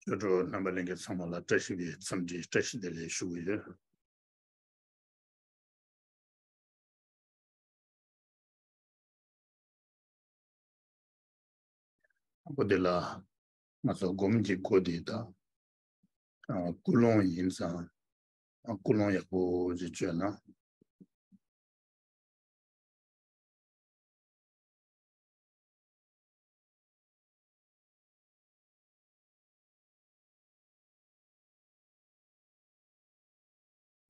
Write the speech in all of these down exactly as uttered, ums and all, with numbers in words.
ཆོས་གྲོགས་རྣམ་པ་ལྷན་རྒྱས་ཚང་མ་ལ་བཀྲ་ཤིས་པའི་འཚམས་འདྲི་བཀྲ་ཤིས་བདེ་ལེགས་ཞུ་གི་ཡོད། འོ་དེ་ལ་ང་ཚོ་སྒོམ་གྱི་སྒོ་དེ་ད་ཨ་ཀུན་སློང་ཡིན་ཙང་ཨ་ཀུན་སློང་ཡག་པོ་ཅིག་བཅོས་ན།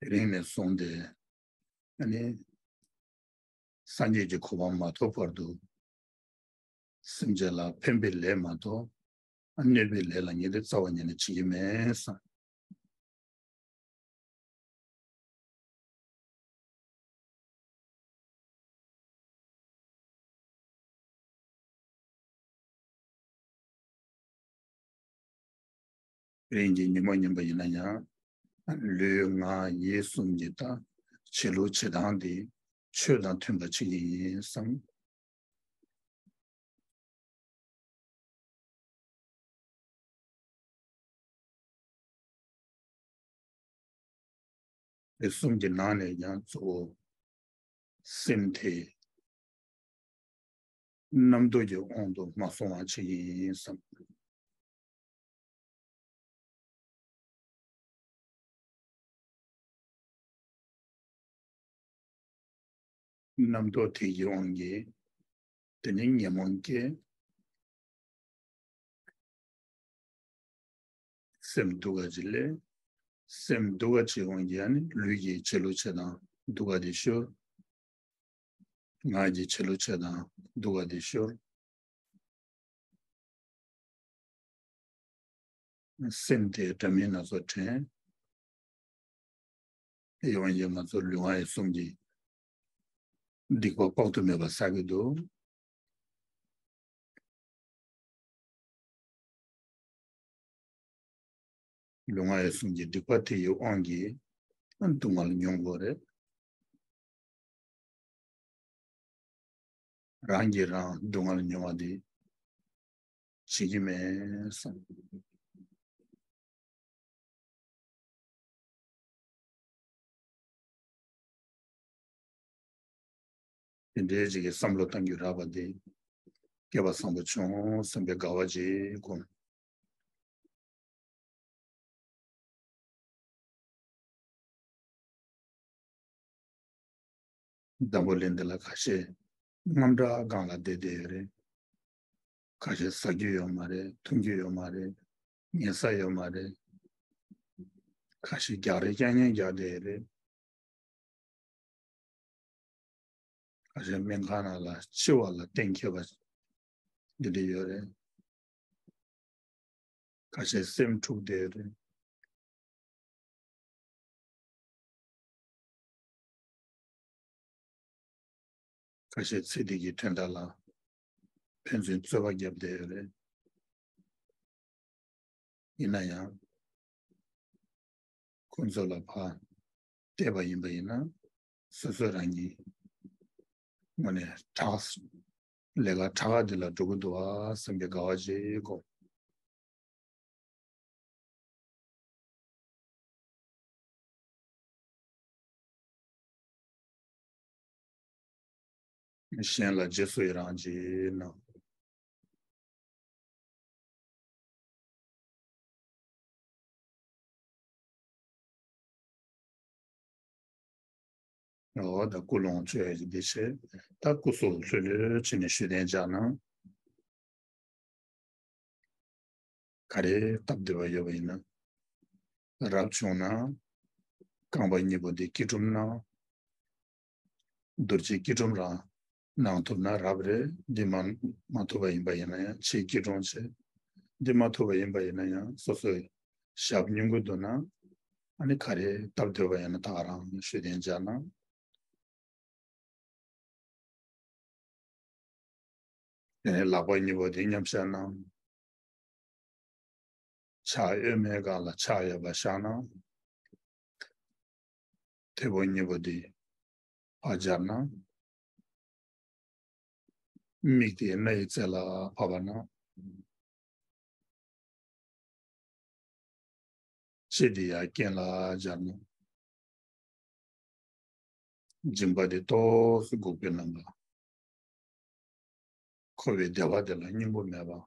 དེ་རིང་ནས་བཟུང་སྟེ་ཨ་ནི་སངས་རྒྱས་ཀྱི་གོ་འཕང་མ་ཐོབ་བར་དུ་སེམས་ཅན་ལ་ཕན་པའི་ལས་མ་གཏོགས་གནོད་པའི་ལས་ལ་ངས་དེ་རྩ་བ་ཉིད་ནས་བྱེད་ཀྱི་མེད་བསམ། དེ་རིང་གི་ཉི་མ་ཡིན་པ་ཡིན་ན་ཡང་ལུས་ངག་ཡིད་གསུམ་གྱི་ད་བྱེད་ལུགས་བྱེད་སྟངས་དེ་ཆོས་དང་མཐུན་པ་བྱེད་ཀྱི་ཡིན་བསམ། དེ་གསུམ་གྱི་ནང་ནས་ཀྱང་གཙོ་བོ་སེམས་དེ་རྣམ་རྟོག་གི་དབང་དུ་མ་སོང་བ་བྱེད་ཀྱི་ཡིན་བསམ། རྣམ་རྟོག་དེ་ཡི་དབང་གིས་དེ་ནི་ཉོན་མོངས་སྐྱེ། སེམས་སྡུག་ག་ཅིག་ལས། སེམས་སྡུག་ག་ཅིག་དབང་གིས་ཡང་ནི་ལུས་ཀྱི་བྱེད་ལུགས་བྱེད་སྟངས་སྡུག་ག་དེ་ཤོར། ངག་གི་བྱེད་ལུགས་བྱེད་སྟངས་སྡུག་ག་དེ་ཤོར། སེམས་དེ་འདྲ་མིན་སྣ་ཚོགས་དྲན། ཡོང་ཡོང་ང་ཚོ་ལུས་ངག་ཡིད་གསུམ་གྱི་སྡིག་པ་དཔག་ཏུ་མེད་པ་བསགས་ཀྱི་འདུག་ལུས་ངག་ཡིད་གསུམ་གྱི་སྡིག་པ་དེ་ཡི་དབང་གིས་སྡུག་བསྔལ་མྱོང་དགོས་རེད། རང་གིས་རང་སྡུག་བསྔལ་མྱོང་བ་དེ་བྱེད་ཀྱི་མེད་བསམ། དེ་འདྲའི་ཅིག་གི་བསམ་བློ་གཏང་རྒྱུ་རག་པ་དེ་སྐལ་བ་བཟང་པོ་བྱུང་བསམ་པའི་དགའ་བ་ཅིག་སྒོམ། འཛམ་བུ་གླིང་འདི་ལ་ཁ་ཤས་དངངས་སྐྲག་སྒང་ལ་བསྡད་བསྡད་ཡོད་རེད། ཁ་ཤས་ཟ་རྒྱུ་ཡོད་མ་རེད། འཐུང་རྒྱུ་ཡོད་མ་རེད། ཉལ་ས་ཡོད་མ་རེད། ཁ་ཤས་རྒྱག་རེས་རྐྱང་རྐྱང་རྒྱག་བསྡད་ཡོད་རེད། ཁ་ཤས་སྨན་ཁང་ནང་ལ་འཆི་བ་ལ་གཏན་འཁེལ་བ་འདི་འདྲ་ཡོད་རེད། ཁ་ཤས་སེམས་འཁྲུགས་བསྡད་ཡོད་རེད། ཁ་ཤས་ཚེ་འདི་གི་དོན་དག་ལ་ཕན་ཚུན་རྩོད་པ་བརྒྱབ་བསྡད་ཡོད་རེད། ཡིན་ན་ཡང་ཁོང་ཚོ་ལ་ཕར་བལྟས་པ་ཡིན་པ་ཡིན་ན་སོ་སོ་རང་གི་ངོས་ནས་དྲག་ལས་ཀ་དྲག་ག་འདི་ལ་འགྲོ་གི་འདུག་ཨ་བསམ་པའི་དགའ་བ་བྱེད་དགོས། གཞན་ལ་རྗེས་སུ་ཡི་རང་བྱེད་ན། འོ་ད་ཀུན་སློང་བཅོས་ཡ་ཅིག་འདི་བྱས། ད་སྐུ་གཟུགས་ལྷོད་ལྷོད་བྱས་ནས་ཞུ་གཏན་འཇགས་གནང་། ག་རེ་སྟབས་བདེ་བ་ཡོད་པ་ཡིན་ན། རབ་བྱུང་ན་རྐང་པ་གཉིས་པོ་འདི་སྐྱིལ་ཀྲུང་གནང་། རྡོ་རྗེ་སྐྱིལ་ཀྲུང་རང་གནང་ཐུབ་ན་རབ་རེད། འདི་མ་མ་ཐུབ་པ་ཡིན་པ་ཡིན་ན་ཡང་ཕྱི་སྐྱིལ་ཀྲུང་བྱས། འདི་མ་ཐུབ་པ་ཡིན་པ་ཡིན་ན་ཡང་སོ་སོའི་ཞབས་སྙུང་གི་འདུག་ན། ཨ་ནི་ག་རེ་སྟབས་བདེ་བ་ཡིན་ན་ད་ག་རང་ཞུ་གཏན་འཇགས་གནང་། དེ་ནས་ལག་པ་གཉིས་པོ་དེ་མཉམ་བཞག་གནང་། ཕྱག་གཡོན་མའི་སྒང་ལ་ཕྱག་གཡས་པ་བཞག་གནང་། མཐེ་བོང་གཉིས་པོ་དེ་ཕར་སྦྱར་གནང་། མིག་དེ་སྣ་ཡི་རྩེ་ལ་ཕབ་པ་གནང་། ལྕེ་དེ་ཡར་རྐན་ལ་སྦྱར་ནས། སྦྱིན་པ་དེ་ཏོག་ཙམ་འགུགས་པའི་ལམ་ལ། འཁོར་བའི་བདེ་བ་དེ་ལ་སྙིང་པོ་མེད་པ།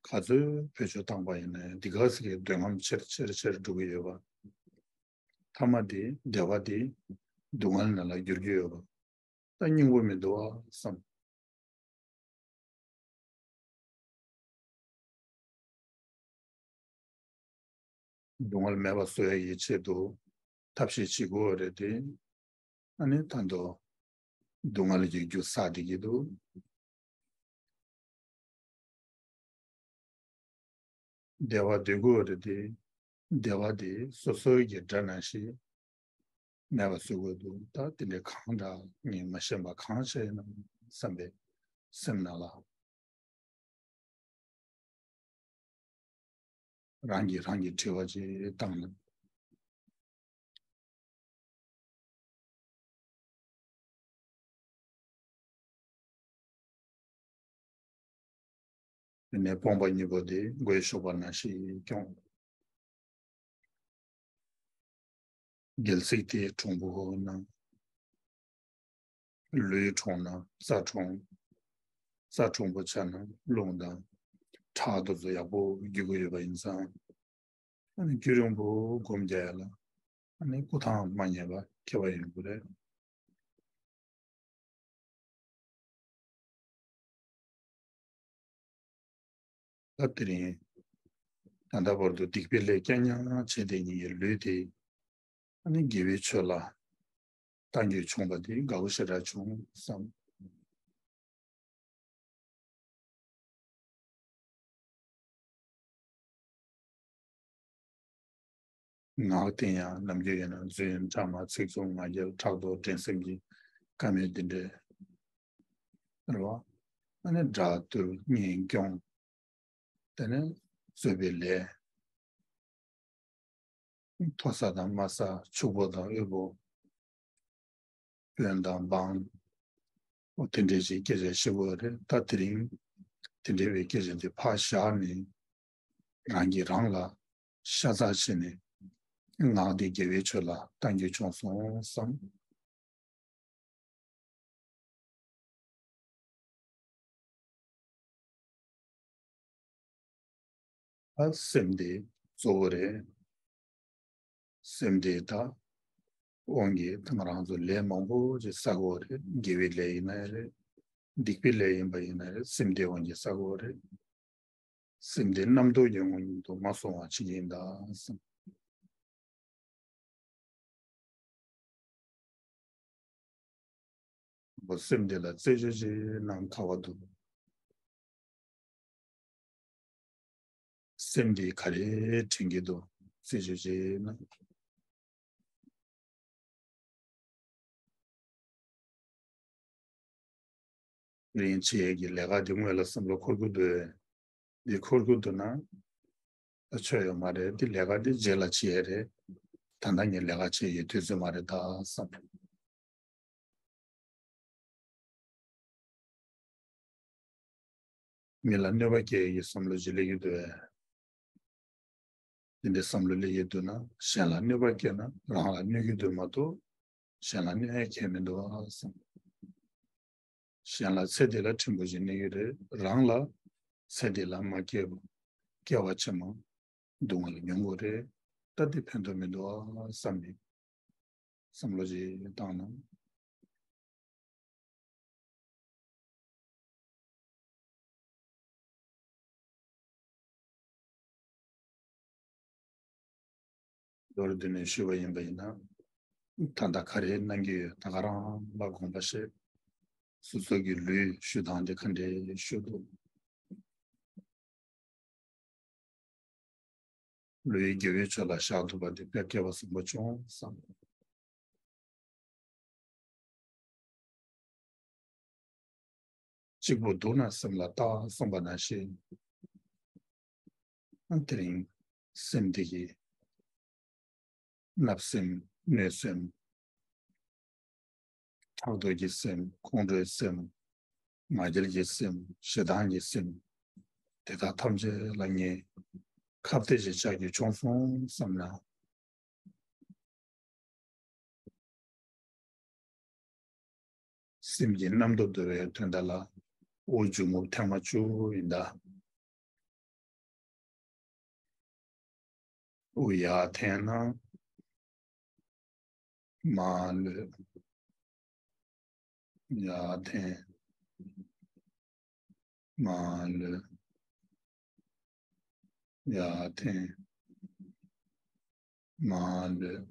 ག་ཚོད་བེད་སྤྱོད་བཏང་པ་ཡིན་ནའི་འདི་ག་ཟེར་གྱི་འདོད་རྔམ་ཆེར་ཆེར་ཆེར་འགྲོ་གི་ཡོད་པ། མཐའ་མ་དེ་བདེ་བ་དེ་སྡུག་བསྔལ་ནང་ལ་འགྱུར་གྱི་ཡོད་པ། ད་སྙིང་པོ་མི་འདུག་བསམ། སྡུག་བསྔལ་མེད་པ་བཟོ་ཡ་ཡི་ཆེད་དུ་ཐབས་ཤེས་བྱེད་དགོས་རེད་དེ། ཨ་ནི་ད་དུང་སྡུག་བསྔལ་གྱི་རྒྱུ་བསགས་བསྡད་ཀྱི་འདུག་བདེ་བ་འདོད་དགོས་རེད་དེ། བདེ་བ་དེ་སོ་སོའི་གི་དགྲ་ནང་བཞིན་མེད་པ་བཟོ་དགོས་འདུག་ད་དེ་འདྲའི་གང་འདྲ་ངས་མ་ཤེས་པ་གང་བྱས་ན་བསམ་པའི་སེམས་ནང་ལ། རང་གིས་རང་གི་དྲི་བ་ཅིག་བཏང་ན། དེ་ནས་སྤོང་པ་གཉིས་པོ་དེ་མགོའི་གཞོགས་པ་ནང་བཞིན་སྐྱོང་། རྒྱལ་སྲིད་དེའི་གྲོང་པོ་ན། ལུས་གྲོངས་ན་རྩ་གྲོངས། རྩ་གྲོངས་པོ་ཆགས་ན་རླུང་དང་ཁྲག་དེ་ཚོ་ཡག་པོ་རྒྱུག་གི་ཡོད་པ་ཡིན་ཙང་། ཨ་ནི་རྒྱུན་རིང་པོ་སྒོམ་རྒྱག་ཡ་ལ་ཨ་ནི་སྐུ་ཐང་མ་ཉལ་བ་ཁེ་བ་ཡོང་གི་རེད། ད་དེ་རིང་ད་ལྟ་བར་དུ་སྡིག་པའི་ལས་རྐྱང་རྐྱང་བྱས་ཏེ་ཉིད་ཀྱི་ལུས་དེ་ཨ་ནི་དགེ་བའི་ཆོས་ལ་གཏང་རྒྱུ་བྱུང་བ་དེ་དགའ་བོ་ཞེ་དྲག་བྱུང་བསམ། ངག་དེ་ཡང་ནམ་རྒྱུན་ཡིན་ན་རྫུན་ཕྲ་མ་ཚིག་རྩུབ་ང་རྒྱལ་ཕྲག་དོག་འགྲན་སེམས་ཀྱི་བཀའ་མོལ་འདི་འདྲས་རེད་བ། ཨ་ནི་དགྲ་བཏུལ་གཉེན་སྐྱོང་། དེ་ནས་རྩོད་པའི་ལས། མཐོ་ས་དང་དམའ་ས་ཕྱུག་པོ་དང་དབུལ་པོ། དཔོན་དང་འབངས། འོ་དེ་འདྲའི་ཞིག་སྐད་ཆ་བཤད་དགོས་རེད། ད་དེ་རིང་དེ་འདྲའི་བའི་སྐད་ཆ་འདི་ཕར་བཞག་ནས་རང་གིས་རང་ལ་ཤ་ཚ་བྱས་ནས་ངག་འདི་དགེ་བའི་ཆོས་ལ་གཏང་རྒྱུ་བྱུང་སོང་བསམ། ཨ་སེམས་དེ་གཙོ་བོ་རེད། སེམས་དེ་ད་དབང་གིས་ད་ང་རང་ཚོ་ལས་མང་པོ་ཅིག་བསགས་ཀྱི་ཡོད་རེད། དགེ་བའི་ལས་ཡིན་ན་ཡང་རེད། སྡིག་པའི་ལས་ཡིན་པ་ཡིན་ན་རེད། སེམས་དེ་དབང་གིས་བསགས་ཀྱི་ཡོད་རེད། སེམས་དེ་རྣམ་རྟོག་གི་དབང་གིས་དུ་མ་སོང་བ་ཅིག་ཡིན་ད་བསམ། བོ་སེམས་དེ་ལ་རྩད་གཅོད་ཅིག་གནང་ཁག་པོ་འདུག་སེམས་དེ་ག་རེ་དྲན་གྱི་འདུག་རྩད་གཅོད་ཅིག་གནང་། རིང་བྱེད་ཡས་ཀྱི་ལས་ཀ་འདི་སྔོན་ལ་བསམ་བློ་འཁོར་གྱི་འདུག་འདི་འཁོར་གྱི་འདུག་ན་ད་ཆོ་ཡོད་མ་རེད། འདི་ལས་ཀ་འདི་རྗེས་ལ་བྱེད་ཡས་རེད། ད་ལྟ་ངས་ལས་ཀ་བྱེད་ཡས་དུས་ཚོད་མ་རེད་ད་བསམ། མི་ལ་གནོད་པ་སྐྱེལ་ཡས་ཀྱི་བསམ་བློ་ཅིག་སླེབས་ཀྱི་འདུག་གས། དེ་འདྲའི་བསམ་བློ་སླེབས་ཀྱི་འདུག་ན་གཞན་ལ་གནོད་པ་སྐྱེལ་ན་རང་ལ་གནོད་ཀྱི་འདུག་མ་གཏོགས་གཞན་ལ་གནོད་ཡས་གང་ཡང་མི་འདུག་ཨ་བསམ། གཞན་ལ་ཚེ་འདི་ལ་ཕྲན་བུ་ཞིག་གནོད་ཀྱི་རེད། རང་ལ་ཚེ་འདི་ལ་མ་སྐྱེལ་བ་སྐྱེལ་བ་ཕྱི་མ་སྡུག་བསྔལ་མྱོང་དགོས་རེད། ད་འདི་ཕན་ཐོགས་མི་འདུག་ཨ་བསམ་ནས་བསམ་བློ་ཅིག་བཏང་ན། མདོར་བསྡུས་ནས་ཞུས་པ་ཡིན་པ་ཡིན་ན། ད་ལྟ་ག་རེ་གནང་གི་ཡོད་ད་ག་རང་ལ་དགོངས་པ་བཞེས། སོ་སོ་གི་ལུས་ཞུ་སྟངས་དེ་ག་འདྲས་ཞུ་འདུག་ལུས་དགེ་བའི་ཆོས་ལ་བཞག་ཐུབ་པ་དེ་དཔེ་སྐལ་བ་བཟང་པོ་བྱུང་བསམ། གཅིག་པུ་འདུག་ན་སེམས་ལ་བརྟག་གསུངས་པ་ནང་བཞིན། ཨ་དེ་རིང་སེམས་དེ་གི་བརྣབ་སེམས་གནོད་སེམས། ཕྲག་དོག་གི་སེམས། ཁོང་ཁྲོའི་སེམས། ང་རྒྱལ་གྱི་སེམས། ཞེ་སྡང་གི་སེམས། དེ་དག་ཐམས་ཅད་ལ་ངས་ ཁ་གཏད་ཅིག་བྱ་རྒྱུ་བྱུང་སོང་བསམ་ན། སེམས་ཀྱི་རྣམ་རྟོག་བདོ་བའི་དོན་དག་ལ་དབུགས་འབྱུང་རྔུབ་ཐེངས་མ་བཅུ་ཡིན་ད། དབུགས་ཡར་འཐེན་ན་མར་ལུས། ཡར་འཐེན། མར་ལུས། ཡར་འཐེན། མར་ལུས།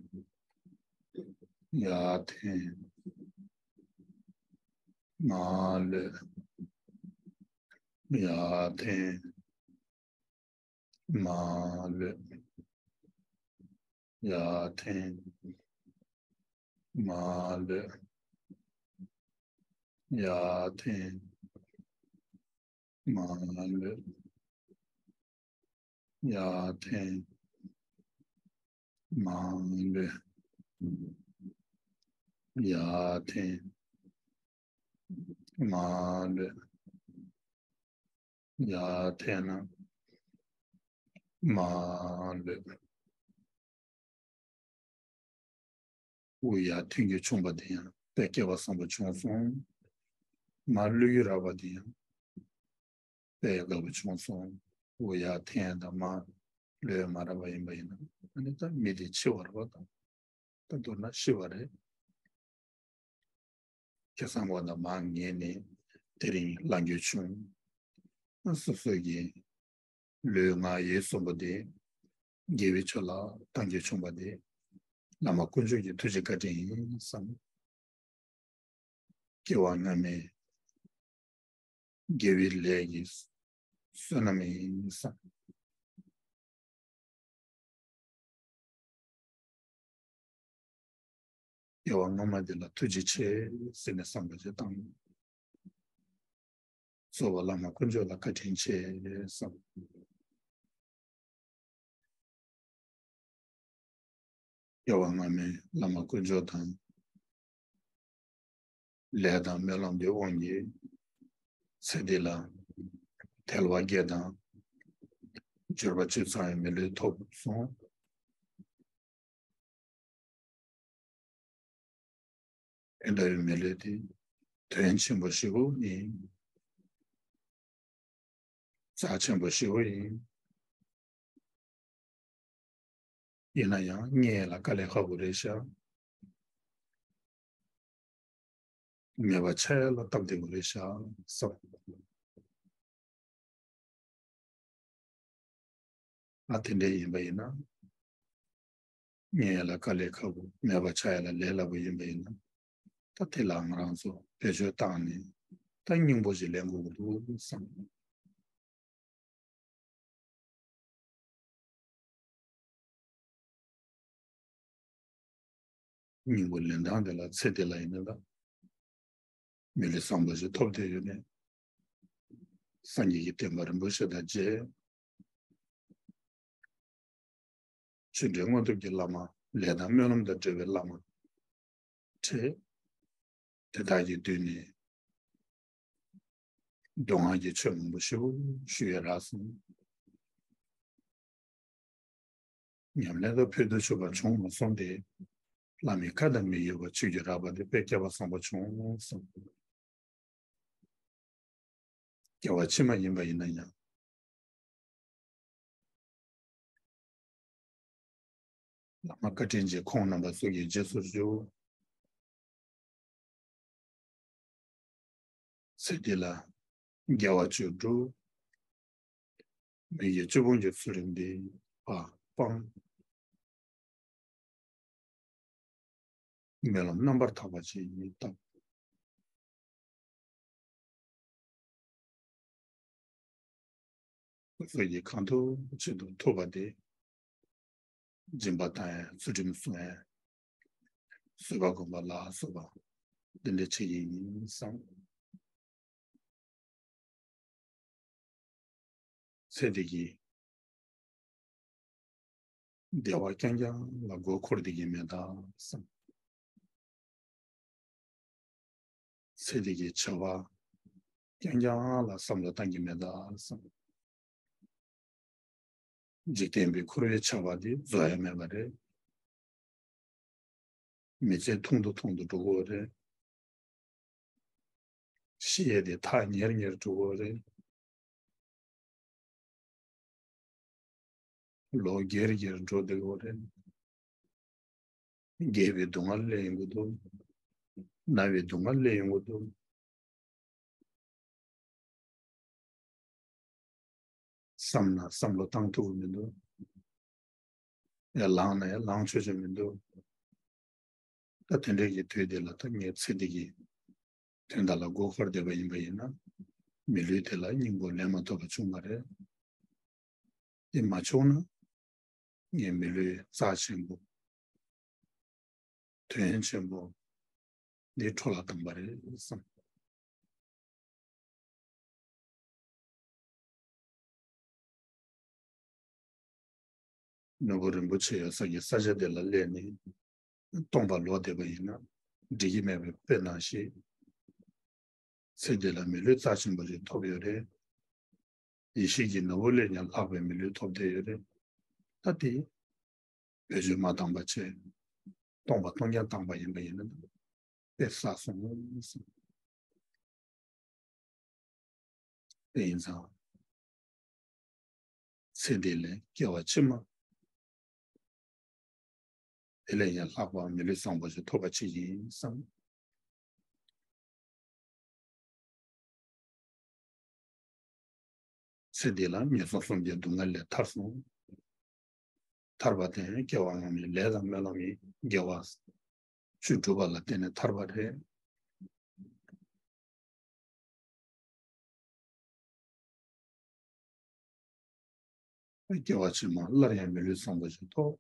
ཡར་འཐེན། མར་ལུས། ཡར་འཐེན། མར་ལུས། ཡར་འཐེན། མར་ལུས། ཡར་འཐེན། མར་ལུས། ཡར་འཐེན། མར་ལུས། ཡར་འཐེན། མར་ལུས། ཡར་འཐེན་ན་མར་ལུས། དབུགས་ཡར་འཐེན་རྒྱུ་བྱུང་བ་དེ་ཡང་དཔེ་སྐལ་བ་བཟང་པོ་བྱུང་སོང་། མར་ལུས་རྒྱུ་རག་པ་དེ་ཡང་དཔེ་དགའ་པོ་བྱུང་སོང་། དབུགས་ཡར་འཐེན་དང་མར་ལུས་མ་རག་པ་ཡིན་པ་ཡིན་ན། ཨ་ནི་ད་མི་དེ་འཆི་བ་རེད་པ་དང་། ད་མདོར་ན་ཤི་བ་རེད། ཁ་སང་བ་དང་མར་ངེས་ནས་དེ་རིང་ལངས་རྒྱུ་བྱུང་། སོ་སོ་གི་ལུས་ངག་ཡིད་གསུམ་པོ་དེ་དགེ་བའི་ཕྱོགས་ལ་གཏང་རྒྱུ་བྱུང་བ་དེ་བླ་མ་དཀོན་མཆོག་གི་ཐུགས་རྗེ་བཀའ་དྲིན་ཡིན་བསམ། སྐྱེ་བ་སྔ་མའི་དགེ་བའི་ལས་ཀྱི་བསོད་ནམས་ཡིན་བསམ། སྐྱེ་བ་སྔ་མ་འདི་ལ་ཐུགས་རྗེ་ཆེ་ཟེར་ནས་བསམ་པ་ཅིག་བཏང་། གཙོ་བོ་བླ་མ་དཀོན་མཆོག་ལ་བཀའ་དྲིན་ཆེ་བསམ། སྐྱེ་བ་སྔ་མའི་བླ་མ་དཀོན་མཆོག་དང་། ལས་དང་སྨོན་ལམ་གྱི་དབང་གིས་ཚེ་འདི་ལ་དལ་བ་བརྒྱད་དང་འབྱོར་པ་བཅུ་ཚང་བའི་མི་ལུས་ཐོབ་སོང་། དེ་འདྲ་བའི་མི་ལུས་དེ་དོན་ཆེན་པོ་ཞེ་པོ་ཡིན། རྩ་ཆེན་པོ་ཞེ་པོ་ཡིན། ཡིན་ན་ཡང་རྙེད་ཡ་ལ་དཀའ་ལས་ཁག་པོ་རེད་ཤག་མེད་པ་ཆགས་ཡ་ལ་སྟབས་བདེ་པོ་རེད་ཤག་བསམ། ཨ་དེ་འདྲ་ཡིན་པ་ཡིན་ན། རྙེད་ཡ་ལ་དཀའ་ལས་ཁག་པོ་མེད་པ་ཆགས་ཡ་ལ་ལས་སླ་པོ་ཡིན་པ་ཡིན་ན། ད་དེ་ལ་ང་རང་ཚོ་བེད་སྤྱོད་བཏང་ནས་ད་སྙིང་པོ་ཞིག་ལེན་དགོས་ཀྱི་འདུག་བསམ། སྙིང་པོ་ལེན་སྟངས་དེ་ལ་ཚེ་འདི་ལ་ཡིན་ན་ད་མི་ལུས་བཟང་པོ་ཞིག་ཐོབ་བསྡད་ཡོད་ནས། སངས་རྒྱས་ཀྱི་བསྟན་པ་རིན་པོ་ཆེ་དང་མཇལ། ཆོས་འབྲེལ་དངོས་ཐོབ་ཀྱི་བླ་མ། ལས་དང་སྨོན་ལམ་དང་འབྲེལ་བའི་བླ་མ་འཕྲད། དེ་དག་གི་མདུན་ནས་མདོ་སྔགས་ཀྱི་ཆོས་མང་པོ་ཞེ་པོ་ཞུ་ཡ་རག་སོང་། ཉམས་ལེན་དུ་ཕུལ་དུ་ཆུད་པ་བྱུང་མ་སོང་སྟེ། བླ་མའི་བཀའ་དང་མི་འགལ་བ་ཆོས་ཀྱི་རགས་པ་དེ་དཔེ་སྐལ་བ་བཟང་པོ་བྱུང་སོང་། སྐྱེ་བ་ཕྱི་མ་ཡིན་པ་ཡིན་ན་ཡང་། བླ་མ་བཀའ་དྲིན་ཅན་ཁོང་རྣམ་པ་ཚོ་གི་རྗེས་སུ་འཇུག། ཚེ་འདི་ལ་དགེ་བ་བཅུ་བསྒྲུབ། མི་དགེ་བཅུ་སྤོང་གི་ཚུལ་ཁྲིམས་འདི་ཕར་སྤང་། སྨོན་ལམ་རྣམ་པར་དག་པ་ཅིག་བཏབ། སོ་སོ་ཡི་གང་ཐུབ་ཆེད་དུ་ཐུབ་པ་དེ། སྦྱིན་པ་བཏང་ཡ། ཚུལ་ཁྲིམས་སྲུང་ཡ། བཟོད་པ་སྒོམ་པ་ལ་སོགས་པ་འདི་འདྲ་བྱེད་ཀྱི་ཡིན་བསམ། ཚེ་འདི་གི་བདེ་བ་རྐྱང་རྐྱང་ལ་མགོ་འཁོར་བསྡད་ཀྱི་མེད་ད་བསམ། ཚེ་འདི་གི་བྱ་བ་རྐྱང་རྐྱང་ལ་བསམ་བློ་བཏང་གི་མེད་ད་བསམ། འཇིག་རྟེན་པའི་འཁོར་བའི་ཆགས་པ་དེ་རྫོགས་ཡ་མེད་པ་རེད། མི་ཚེ་ཐུང་དུ་ཐུང་དུ་འགྲོ་གི་ཡོད་རེད། ཤི་ཡས་དེ་ཐག་ཉེར་ཉེར་འགྲོ་གི་ཡོད་རེད། ལོ་རྒྱས་རྒྱས་འགྲོ་བསྡད་ཡོད་རེད། རྒས་པའི་སྡུག་བསྔལ་སླེབས་ཡོང་གི་འདུག་ན་བའི་སྡུག་བསྔལ་སླེབས་ཡོང་གི་འདུག་བསམ་ན་བསམ་བློ་བཏང་ཐུབ་ཀྱི་མི་འདུག་ཡང་ལངས་ན་ཡང་ལངས་ཆོག་ཆོག་མི་འདུག་ད་དེ་འདྲའི་གི་དུས་དེ་ལ་ད་ངས་ཚེ་འདི་གི་དོན་དག་ལ་མགོ་འཁོར་བསྡད་པ་ཡིན་པ་ཡིན་ན། མི་ལུས་དེ་ལ་སྙིང་པོ་ལེན་མ་ཐུབ་པ་བྱུང་བ་རེད། དེ་མ་བྱུང་ན། ངས་མི་ལུས་རྩ་ཆེན་པོ། དོན་ཆེན་པོ། འདི་འཕྲོ་བརླག་བཏང་པ་རེད་བསམ། ནོར་བུ་རིན་པོ་ཆེ་ཡོད་ས་ཀྱི་ས་ཆ་དེ་ལ་སླེབས་ནས་སྟོང་པ་ལོག་བསྡད་པ་ཡིན་ན་འགྲིག་གི་མེད་པའི་དཔེ་ནང་བཞིན། ཚེ་འདི་ལ་མི་ལུས་རྩ་ཆེན་པོ་ཞིག་ཐོབ་ཡོད་རེད། ཡེ་ཤེས་ཀྱི་ནོར་བུ་ལས་ཀྱང་ལྷག་པའི་མི་ལུས་ཐོབ་བསྡད་ཡོད་རེད། ད་དེ་བེད་སྤྱོད་མ་བཏང་པ་བྱས། སྟོང་པ་སྟོང་རྐྱང་བཏང་པ་ཡིན་པ་ཡིན་ན་དཔེ་བསགས་སོང་གསུངས། དེ་ཡིན་ཙང་། ཚེ་འདི་ལས་སྐྱེ་བ་ཕྱི་མ། དེ་ལས་ཡང་ལྷག་པ་མི་ལུས་བཟང་པོ་ཞིག་ཐོབ་པ་ཅིག་ཡིན་བསམ། ཚེ་འདི་ལ་ངན་སོང་གསུམ་གྱི་སྡུག་བསྔལ་ལས་ཐར་སོང་། ཐར་པ་དེ་སྐྱེ་བ་སྔ་མའི་ལས་དང་སྨོན་ལམ་ཡིན་དགེ་བ། ཆོས་སྒྲུབ་པ་ལ་བརྟེན་ནས་ཐར་པ་རེད། སྐྱེ་བ་ཕྱི་མ་སླར་ཡང་མི་ལུས་བཟང་པོ་ཞིག་ཐོབ།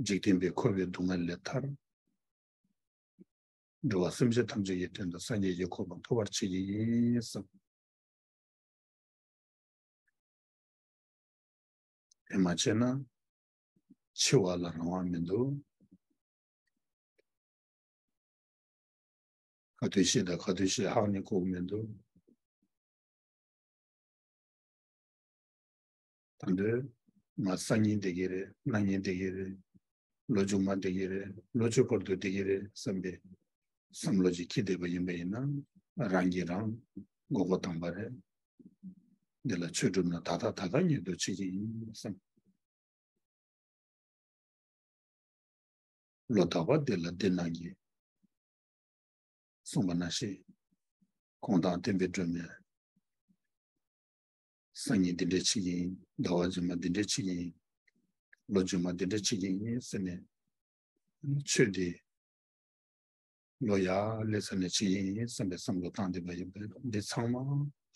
འཇིག་རྟེན་པའི་འཁོར་བའི་སྡུག་བསྔལ་ལས་ཐར། འགྲོ་བ་སེམས་ཅན་ཐམས་ཅད་ཀྱི་དོན་དུ་སངས་རྒྱས་ཀྱི་གོ་འཕང་ཐོབ་པར་བྱེད་ཀྱི་ཡིན་བསམ། དེ་མ་བྱས་ན་འཆི་བ་ལ་རང་དབང་མི་འདུག་ག་དུས་ཤི་དང་ག་དུས་ཤི་ཧ་ནི་གོ་མི་འདུག་ད་དུང་ང་སང་ཉིན་བསྡད་ཀྱི་རེད། གནངས་ཉིན་བསྡད་ཀྱི་རེད། ལོ་མཇུག་མ་བསྡད་ཀྱི་རེད། ལོ་གཅིག་བར་དུ་བསྡད་ཀྱི་རེད་བསམ་པའི་བསམ་བློ་ཅིག་འཁྱེར་བསྡད་པ་ཡིན་པ་ཡིན་ན་རང་གིས་རང་མགོ་སྐོར་བཏང་པ་རེད། འདི་ལ་ཆོས་སྒྲུབ་ན་ད་ལྟ་ད་ལྟ་ཉིད་དུ་བྱེད་ཀྱི་ཡིན་བསམ། ལོ་རྟག་པར་འདི་ལ་འདི་གནང་གི་གསུངས་པ་ནང་བཞིན། གོང་དང་བསྟན་པའི་སྒྲོན་མེ། སང་ཉིན་འདི་འདྲས་བྱེད་ཀྱི་ཡིན། ཟླ་བ་རྗེས་མ་འདི་འདྲས་བྱེད་ཀྱི་ཡིན། ལོ་རྗེས་མ་འདི་འདྲས་བྱེད་ཀྱི་ཡིན་ཟེར་ནས། ཆོས་འདི་ལོ་ཡར་སླེབས་ཚར་ནས་བྱེད་ཀྱི་ཡིན་བསམ་པའི་བསམ་བློ་བཏང་བསྡད་པ་ཡིན་པས། འདི་ཚང་མ་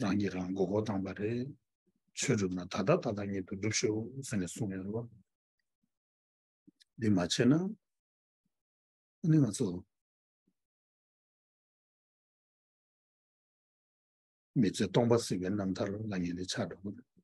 རང་གིས་རང་མགོ་སྐོར་བཏང་པ་རེད། ཆོས་སྒྲུབ་ན་ད་ལྟ་ད་ལྟ་ཉིད་དུ་སྒྲུབ་ཤོག་ཟེར་ནས་གསུངས་ཡོད་རེད་བ། འདི་མ་བྱས་ན། ཨ་ནི་ང་ཚོ་མི་ཚེ་སྟོང་པ་ཟད་པའི་རྣམ་ཐར་ལ་ངེས་ཏེ་ཆགས་འགྲོ་གི་རེད།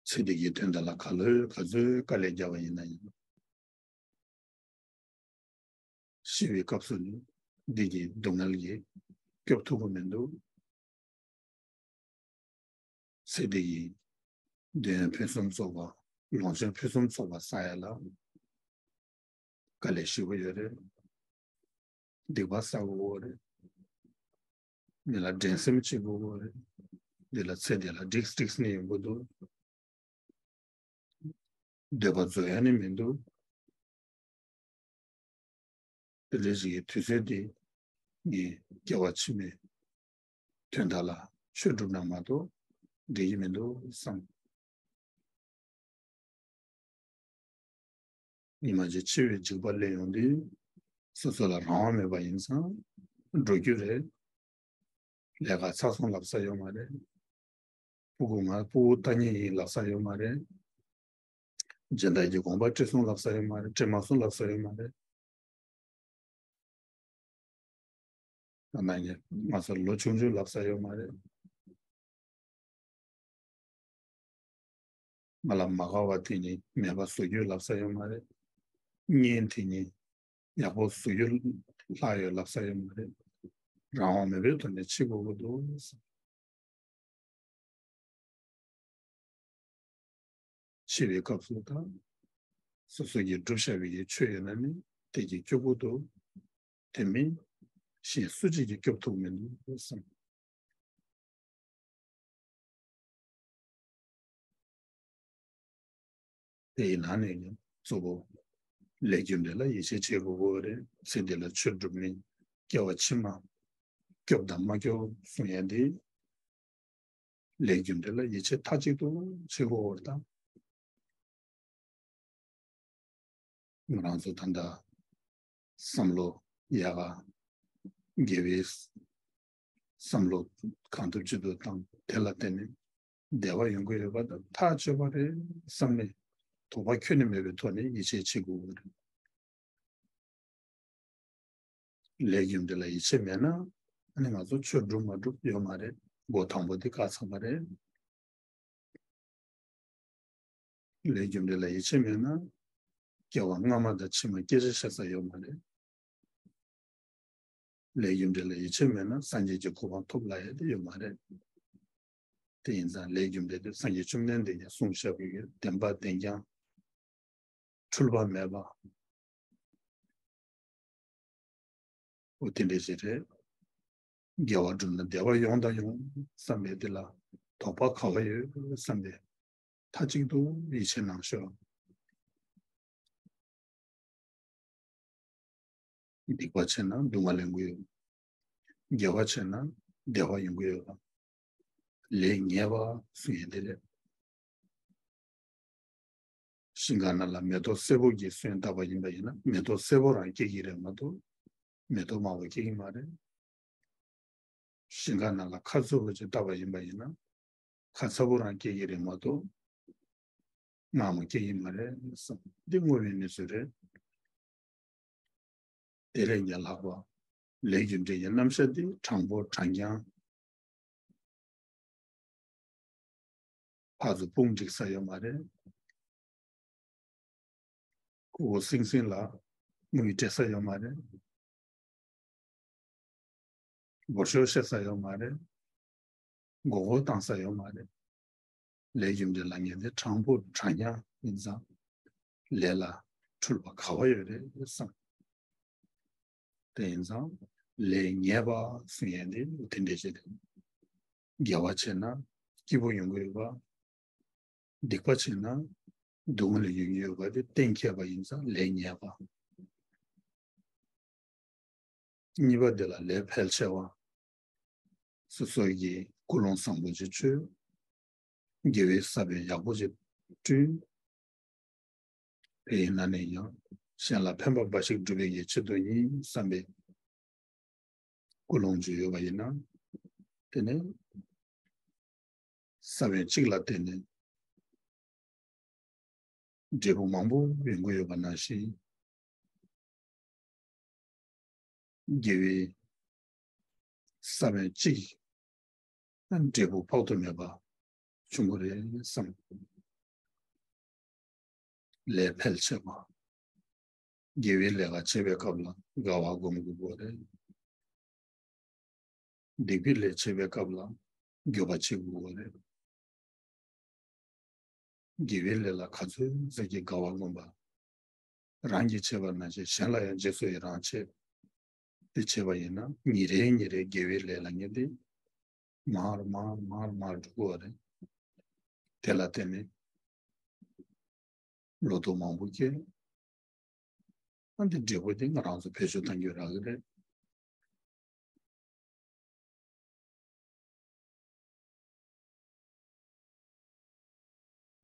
ཚེ་འདི་གི་དོན་དག་ལ་ག་ལོས་ག་ཚོད་དཀའ་ལས་བརྒྱབ་པ་ཡིན་ན་ཡང་། ཤི་བའི་སྐབས་སུ་ནི་འདི་གི་སྡུག་བསྔལ་གྱིས་སྐྱོབ་ཐུབ་ཀྱི་མི་འདུག་ཚེ་འདི་ཡི་འདོད་ཡོན་ཕུན་སུམ་ཚོགས་པ། ལོངས་སྤྱོད་ཕུན་སུམ་ཚོགས་པ་བསགས་ཡ་ལ་དཀའ་ལས་ཞེ་པོ་ཡོད་རེད། སྡིག་པ་བསགས་དགོས་རེད། མི་ལ་འགྲན་སེམས་བྱེད་དགོས་རེད། འདི་ལ་ཚེ་འདི་ལ་འགྲིགས་འགྲིགས་ནས་ཡོང་གི་འདུག་འདོད་པ་རྫོགས་ཡ་ནི་མི་འདུག་དེ་འདྲ་ཞིག་གི་དུས་ཚོད་འདི་ངས་སྐྱེ་བ་ཕྱི་མའི་དོན་དག་ལ་ཆོས་སྒྲུབ་ན་མ་གཏོགས་འགྲིག་གི་མི་འདུག་བསམ། ཉི་མ་གཅིག་འཆི་བའི་འཇིགས་པ་སླེབས་ཡོང་དུས་སོ་སོ་ལ་རང་དབང་མེད་པ་ཡིན་ཙང་འགྲོ་རྒྱུ་རེད། ལས་ཀ་ཚར་སོང་ལབ་ས་ཡོད་མ་རེད། སྤུ་གུ་ང་སྤུ་གུ་ལྟ་མཁན་ཡིན་ལབ་ས་ཡོད་མ་རེད། སྦྱིན་བདག་གི་དགོངས་པ་བཀྲི་སོང་ལབ་ས་ཡོད་མ་རེད། བཀྲི་མ་སོང་ལབ་ས་ཡོད་མ་རེད། ཨ་ནི་ང་ཚོ་ལོ་ཆུང་ཆུང་ལབ་ས་ཡོད་མ་རེད། ང་ལ་མ་དགའ་བ་དེ་ཉིད་མེད་པ་བཟོ་རྒྱུ་ལབ་ས་ཡོད་མ་རེད། གཉེན་དེ་ཉིད་ཡག་པོ་བཟོ་རྒྱུ་ལྷག་ཡོད་ལབ་ས་ཡོད་མ་རེད། རང་དབང་མེད་པའི་ཐོག་ནས་འཆི་དགོས་ཀྱི་འདུག། འཆི་བའི་སྐབས་སུ་དང་། སོ་སོ་གིས་བསྒྲུབ་བཞག་པའི་ཆོས་ཡོད་ན་ནི་དེ་གིས་སྐྱོབ་དགོས་འདུག། དེ་མིན་གཞན་སུ་གཅིག་གིས་སྐྱོབ་ཐུབ་མི་འདུག་བསམ། དེ་ཡི་ནང་ནས་ཀྱང་གཙོ་བོ་ལས་རྒྱུ་འབྲས་ལ་ཡིད་ཆེས་བྱེད་དགོས་ཀྱི་རེད། ཚེ་འདི་ལ་ཆོས་སྒྲུབ་མིན་སྐྱེ་བ་ཕྱི་མ་སྐྱོབ་དང་མ་སྐྱོབ་གསུང་ཡ་འདི། ལས་རྒྱུ་འབྲས་ལ་ཡིད་ཆེས་མཐའ་གཅིག་ཏུ་བྱེད་དགོས་པར་ཐལ། ང་རང་ཚོ་ད་ལྟ་བསམ་བློ་ཡག་ག་དགེ་བའི་བསམ་བློ་གང་ཐུབ་ཅི་ཐུབ་བཏང་། དེ་ལ་བརྟེན་ནས་བདེ་བ་ཡོང་གི་ཡོད་པ་དང་ཐག་ཆོད་པ་རེད་བསམ་ནས་དོགས་པ་ཁྱོན་ནས་མེད་པའི་ཐོག་ནས་ཡིད་ཆེས་བྱེད་དགོས་ཀྱི་རེད། ལས་རྒྱུ་འབྲས་ལ་ཡིད་ཆེས་མེད་ན་ཨ་ནི་ང་ཚོ་ཆོས་སྒྲུབ་མ་སྒྲུབ་ཡོད་མ་རེད། འགོ་དང་པོ་དེ་བཀག་ཚར་བ་རེད། ལས་རྒྱུ་འབྲས་ལ་ཡིད་ཆེས་མེད་ན་སྐྱེ་བ་སྔ་མ་དང་ཕྱི་མ་སྐད་ཆ་བཤད་ས་ཡོད་མ་རེད། ལས་རྒྱུ་འབྲས་ལ་ཡིད་ཆེས་མེད་ན་སངས་རྒྱས་ཀྱི་གོ་འཕང་ཐོབ་ལབ་ཡ་དེ་ཡོད་མ་རེད། དེ་ཡིན་ཙང་ལས་རྒྱུ་འབྲས་དེ་སངས་རྒྱས་བཅོམ་ལྡན་འདས་ཀྱིས་གསུངས་བཞག་པའི་བདེན་པ་བདེན་རྐྱང་འཁྲུལ་པ་མེད་པ། འོ་དེ་འདྲ་ཞིག་རེད། དགེ་བ་བསྒྲུབས་ན་བདེ་བ་ཡོང་དང་ཡོང་བསམ་པའི་དེ་ལ་དོགས་པ་ག་བ་ཡོད་བསམ་པའི་མཐའ་གཅིག་ཏུ་ཡིད་ཆེས་གནང་ཤོག། སྡིག་པ་བྱས་ན་སྡུག་བསྔལ་ཡོང་གི་ཡོད། དགེ་བ་བྱས་ན་བདེ་བ་ཡོང་གི་ཡོད་པ། ལས་ཉེས་པ་གསུང་ཡས་དེ་རེད། ཤིང་ཁ་ནང་ལ་མེ་ཏོག་སེར་པོ་གི་སོན་བཏབ་པ་ཡིན་པ་ཡིན་ན་མེ་ཏོག་སེར་པོ་རང་སྐྱེ་གི་རེད་མ་གཏོགས་མེ་ཏོག་དམར་པོ་སྐྱེ་གི་མ་རེད། ཤིང་ཁ་ནང་ལ་ཁ་ཚ་པོ་ཅིག་བཏབ་པ་ཡིན་པ་ཡིན་ན་ཁ་ཚ་པོ་རང་སྐྱེ་གི་རེད་མ་གཏོགས་མངར་མོ་སྐྱེ་གི་མ་རེད་བསམ། འདི་དངོས་པོའི་གནས་ཚུལ་རེད། དེ་ལས་ཀྱང་ལྷག་པ། ལས་རྒྱུ་འབྲས་ཀྱི་རྣམ་གཞག་འདི་དྲང་པོ་དྲང་རྐྱང་། ཕར་ཚུར་དཔུང་སྒྲིག་ས་ཡོད་མ་རེད། ཁུ་བོ་སིང་སིང་ལ་དངུལ་སྤྲད་ས་ཡོད་མ་རེད། སྒོར་ཤོག་བཤད་ས་ཡོད་མ་རེད། མགོ་སྐོར་བཏང་ས་ཡོད་མ་རེད། ལས་རྒྱུ་འབྲས་ལ་ངེས་ཏེ་དྲང་པོ་དྲང་རྐྱང་ཡིན་ཙང་། ལས་ལ་འཁྲུལ་པ་ག་བ་ཡོད་རེད་བསམ། དེ་ཡིན་ཙང་ལས་ཉེས་པ་གསུང་ཡས་འདི་དེ་འདྲས་ཅིག་རེད། དགེ་བ་བྱས་ན་སྐྱིད་པོ་ཡོང་གི་ཡོད་པ། སྡིག་པ་བྱས་ན་སྡུག་བསྔལ་ཡོང་གི་ཡོད་པ་དེ་གཏན་འཁེལ་བ་ཡིན་ཙང་ལས་ཉེས་པ། གཉིས་པ་དེ་ལ་ལས་ཕལ་ཆེ་བ། སོ་སོ་གི་ཀུན་སློང་བཟང་པོ་ཅིག་བཅོས། དགེ་བའི་ས་བོན་ཡག་པོ་ཅིག་བསྐྲུན། དེ་ཡིན་ན་ནས་ཡང་གཞན་ལ་ཕན་པ་འབའ་ཞིག་བསྒྲུབ་པའི་ཆེད་དུ་ཡིན་བསམ་པའི་ཀུན་སློང་ཅིག་ཡོད་པ་ཡིན་ན། དེ་ནས་ས་བོན་གཅིག་ལ་བརྟེན་ནས་འབྲས་བུ་མང་པོ་ཡོང་གི་ཡོད་པ་ནང་བཞིན། དགེ་བའི་ས་བོན་གཅིག་འབྲས་བུ་དཔག་ཏུ་མེད་པ་བྱུང་གི་རེད་བསམ། ལས་ཕལ་ཆེ་བ། དགེ་བའི་ལས་ཀ་བྱེད་པའི་སྐབས་ལ་དགའ་བ་སྒོམ་དགོས་པ་རེད། སྡིག་པའི་ལས་བྱེད་པའི་སྐབས་ལ་འགྱོད་པ་བྱེད་དགོས་པ་རེད། དགེ་བའི་ལས་ལ་ག་ཚོད་ཙམ་གྱིས་དགའ་བ་སྒོམ་པ། རང་གིས་བྱས་པ་ནང་བཞིན་གཞན་ལ་ཡང་རྗེས་སུ་ཡི་རང་བྱེད། དེ་བྱས་པ་ཡིན་ན་ཉིན་རེ་ཉིན་རེ་དགེ་བའི་ལས་ལ་ངེས་ཏེ་མར་མར་མར་མར་འགྲོ་གི་ཡོད་རེད། དེ་ལ་བརྟེན་ནས་ལོ་ཐོག་མང་པོ་སྐྱེས། ཨ་འདི་འབྲས་བུ་དེ་ང་རང་ཚོ་བེད་སྤྱོད་གཏང་རྒྱུ་རག་གི་རེད།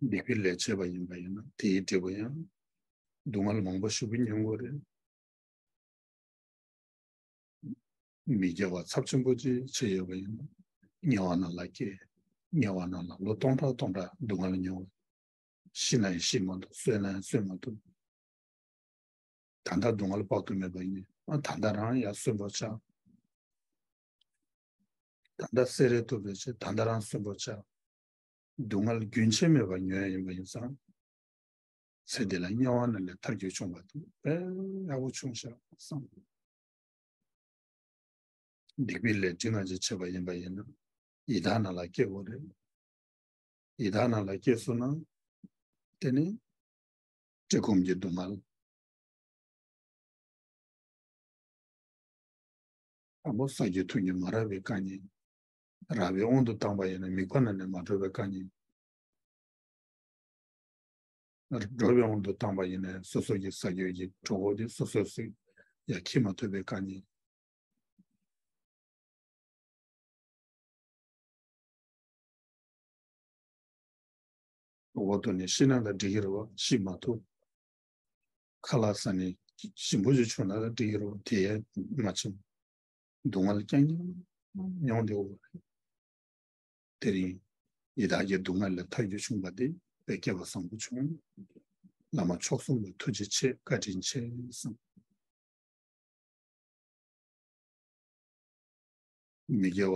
སྡིག་པའི་ལས་བྱས་པ་ཡིན་པ་ཡིན་ན་དེའི་འབྲས་བུ་ཡང་སྡུག་བསྔལ་མང་པོ་ཞེ་པོ་མྱོང་དགོས་རེད། མི་དགེ་བ་ཚབས་ཆེན་པོ་ཅིག་བྱས་ཡོད་པ་ཡིན་ན་དམྱལ་བ་ནང་ལ་སྐྱེ། དམྱལ་བ་ནང་ལ་ལོ་སྟོང་ཕྲག་སྟོང་ཕྲག་སྡུག་བསྔལ་མྱོང་བ། ཤི་ན་ཡང་ཤི་མ་ཐུབ། གསོན་ན་ཡང་གསོན་མ་ཐུབ། ད་ལྟ་སྡུག་བསྔལ་དཔག་ཏུ་མེད་པ་ཡིན། ཨ་ད་ལྟ་རང་ཡང་གསོན་པོ་ཆགས། ད་ལྟ་སེ་རེ་ཐུབ་རེ་བྱས། ད་ལྟ་རང་གསོན་པོ་ཆགས། སྡུག་བསྔལ་རྒྱུན་ཆད་མེད་པར་མྱོང་ཡ་ཡིན་པ་ཡིན་ཙང་། ཚེ་འདི་ལ་དམྱལ་བ་རྣམས་ལས་ཐར་རྒྱུ་བྱུང་བ་དེ་དཔེ་ཡག་པོ་བྱུང་ཤག་བསམ། སྡིག་པའི་ལས་འབྲིང་ང་ཅིག་བྱས་པ་ཡིན་པ་ཡིན་ན། ཡི་དྭགས་ནང་ལ་སྐྱེ་དགོས་རེད། ཡི་དྭགས་ནང་ལ་སྐྱེས་སོང་ན། དེ་ནི་བཀྲེས་སྐོམ་གྱི་སྡུག་བསྔལ། དང་པོ་ས་རྒྱུས་འཐུང་རྒྱུ་མ་རག་པའི་དཀའ་ངལ། རག་པའི་དབང་དུ་བཏང་པ་ཡིན་ན་མིད་པ་ནང་ནས་མ་གྲོལ་བའི་དཀའ་ངལ། འགྲོ་བའི་དབང་དུ་བཏང་པ་ཡིན་ན་སོ་སོ་གི་ས་རྒྱུས་ཀྱི་གྲོད་ཁོག་དེ་སོ་སོ་སོས་ཡར་འཁྱེར་མ་ཐུབ་པའི་དཀའ་ངལ། འོག་ཏུ་ནི་ཤི་ན་ལ་འགྲིག་གི་རེད་བ། ཤི་མ་ཐུབ། ཁ་ལག་ཟ་ནས་ཞིམ་པོ་ཞིག་བྱུང་ན་ལ་འགྲིག་གི་རེད་བ། དེ་ཡང་མ་བྱུང་། སྡུག་བསྔལ་རྐྱང་རྐྱང་མྱོང་བསྡད་ཡོད་པ་རེད། དེ་རིང་ཡི་དྭགས་ཀྱི་སྡུག་བསྔལ་ལས་ཐར་རྒྱུ་བྱུང་བ་དེ་དཔེ་སྐལ་བ་བཟང་པོ་བྱུང་། བླ་མ་མཆོག་གསུམ་ལ་ཐུགས་རྗེ་ཆེ། བཀའ་དྲིན་ཆེ་བསམ། མི་དགེ་བ་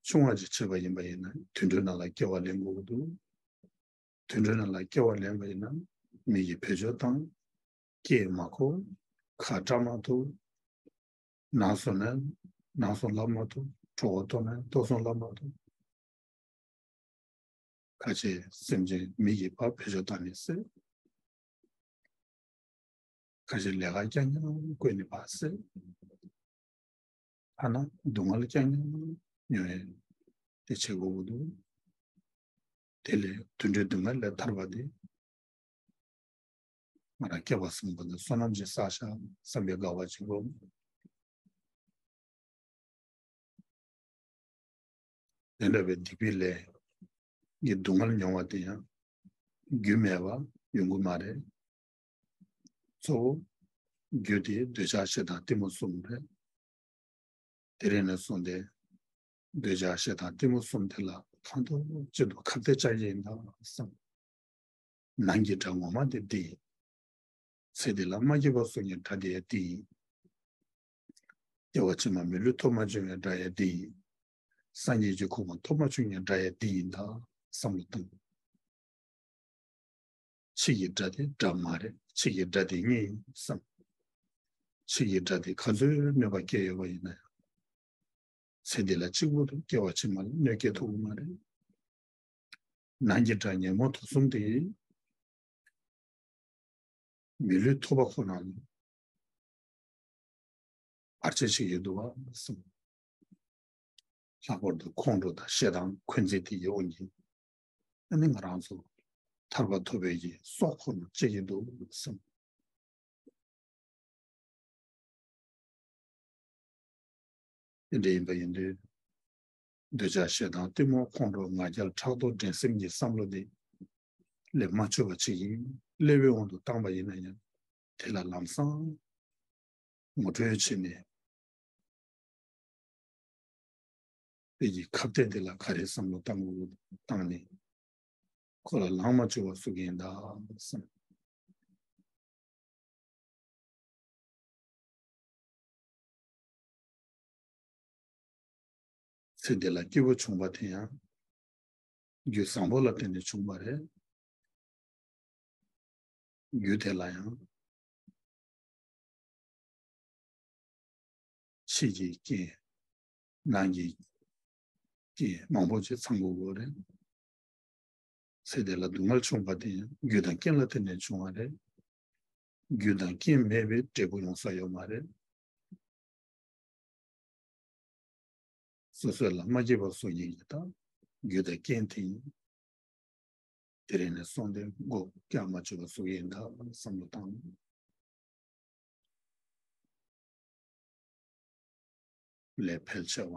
ཆུང་བ་ཅིག་བྱས་པ་ཡིན་པ་ཡིན་ན་དུད་འགྲོའི་ནང་ལ་སྐྱེ་བ་ལེན་དགོས་ཀྱི་འདུག། དུད་འགྲོའི་ནང་ལ་སྐྱེ་བ་ལེན་པ་ཡིན་ན་མི་ཡིས་བེད་སྤྱོད་བཏང་། སྐད་མ་གོ། ཁ་བཀྲ་མ་ཐུབ། ནང་སོང་ན་ནང་སོང་ལབ་མ་ཐུབ། གྲོད་ཁོག་ལྟོགས་ན་ལྟོགས་སོང་ལབ་མ་ཐུབ། ཁ་ཆེ་སེམས་ཅན་མི་ཡིས་ཕར་བེད་སྤྱོད་བཏང་ནས་བསད། ཁ་ཆེ་ལས་ཀ་རྐྱང་རྐྱང་བཀོལ་ནས་ཕར་བསད། ཐ་ན་སྡུག་བསྔལ་རྐྱང་རྐྱང་མྱོང་ཡས་དེ་བྱེད་དགོས་ཀྱི་འདུག། དེ་ལས་དུད་འགྲོའི་སྡུག་བསྔལ་ལས་ཐར་བ་དེ། ང་རང་སྐལ་བ་བཟང་པོ་དང་བསོད་ནམས་ཀྱིས་བསགས་ཤག་བསམ་པའི་དགའ་བ་ཅིག་སྒོམ། དེ་འདྲ་བའི་སྡིག་པའི་ལས་ཀྱི་སྡུག་བསྔལ་མྱོང་བ་དེ་ཡང་རྒྱུ་མེད་པ་ཡོང་གི་མ་རེད། གཙོ་བོ་རྒྱུ་དེ་འདོད་ཆགས་ཞེ་སྡང་གཏི་མུག་གསུམ་རེད། དེ་རིང་ནས་བཟུང་སྟེ་འདོད་ཆགས་ཞེ་སྡང་གཏི་མུག་གསུམ་དེ་ལ་གང་ཐུབ་ཅི་ཐུབ་ཁ་གཏད་བཅག་གི་ཡིན་ད་བསམ། ནང་གི་དགྲ་ངོ་མ་དེ་འདི་ཡིན། ཚེ་འདི་ལ་མ་སྐྱིད་པ་བཟོ་མཁན་དགྲ་དེ་ཡང་འདི་ཡིན། སྐྱེ་བ་ཕྱི་མ་མི་ལུས་ཐོབ་མ་བྱུང་བའི་དགྲ་ཡང་འདི་ཡིན། སངས་རྒྱས་ཀྱི་གོ་འཕང་ཐོབ་མ་བྱུང་བའི་དགྲ་ཡང་འདི་ཡིན་ད་བསམ་བློ་བཏང་། ཕྱི་ཡི་དགྲ་དེ་དགྲ་མ་རེད། ཕྱི་ཡི་དགྲ་དེ་ངེད་ཡིན་བསམ། ཕྱི་ཡི་དགྲ་དེ་ག་ཚོད་གནོད་པ་སྐྱེལ་ཡོད་པ་ཡིན་ན་ཡང་། ཚེ་འདི་ལ་གཅིག་པུ་དུ་སྐྱེ་བ་ཕྱི་མ་ལ་གནོད་སྐྱེལ་ཐུབ་ཀྱི་མ་རེད། ནང་གི་དགྲ་ཉོན་མོངས་དུག་གསུམ་དེ་ཡིས་མི་ལུས་ཐོབ་པ་ཁོ་ན་ལ་བར་ཆད་བྱེད་ཀྱི་འདུག་བ་གསུངས། ལྷག་པར་དུ་ཁོང་ཁྲོ་དང་ཞེ་སྡང་འཁོན་འཛིན་དེ་ཡི་དབང་གིས་ཨ་ནི་ང་རང་ཚོ་ཐར་པ་ཐོབ་པའི་གི་སྲོག་ཁོ་ན་བཅད་ཀྱི་འདུག་གསུངས། དེ་འདྲ་ཡིན་པ་ཡིན་དུས། འདོད་ཆགས་ཞེ་སྡང་གཏི་མུག་ཁོང་ཁྲོ་ང་རྒྱལ་ཕྲག་དོག་འགྲན་སེམས་ཀྱི་བསམ་བློ་འདི་སླེབས་མ་བཅུག་པ་ཅིག་ཡིན། སླེབས་པའི་དབང་དུ་བཏང་པ་ཡིན་ན་ཡང་དེ་ལ་ལམ་སང་ངོ་སྤྲོད་བྱས་ནས། དེ་གི་ཁ་གཏད་དེ་ལ་ག་རེ་བསམ་བློ་བཏང་དགོས་བཏང་ནས་ཁོ་ལ་ལངས་མ་བཅུག་པ་བཟོ་གི་ཡིན་ད་བསམ། ཚེ་འདི་ལ་སྐྱིད་པོ་བྱུང་བ་དེ་ཡང་རྒྱུ་བཟང་པོ་ལ་བརྟེན་ནས་བྱུང་བ་རེད། རྒྱུ་དེ་ལ་ཡང་ཕྱི་གི་རྐྱེན། ནང་གི་རྐྱེན་མང་པོ་ཅིག་ཚང་དགོས་ཀྱི་རེད། ཚེ་འདི་ལ་སྡུག་བསྔལ་བྱུང་བ་དེ་ཡང་རྒྱུ་དང་རྐྱེན་ལ་བརྟེན་ནས་བྱུང་བ་རེད། རྒྱུ་དང་རྐྱེན་མེད་པའི་འབྲས་བུ་ཡོང་ས་ཡོད་མ་རེད། སོ་སོ་ལ་མ་སྐྱིད་པ་བཟོ་མཁན་གྱི་ད་རྒྱུ་དང་རྐྱེན་དེ་ཡིན། དེ་རིང་ནས་བཟུང་སྟེ་མགོ་བཀྱག་མ་བཅུག་པ་བཟོ་གི་ཡིན་ད་བསམ་བློ་བཏང་། ལས་འཕེལ་ཆེ་བ།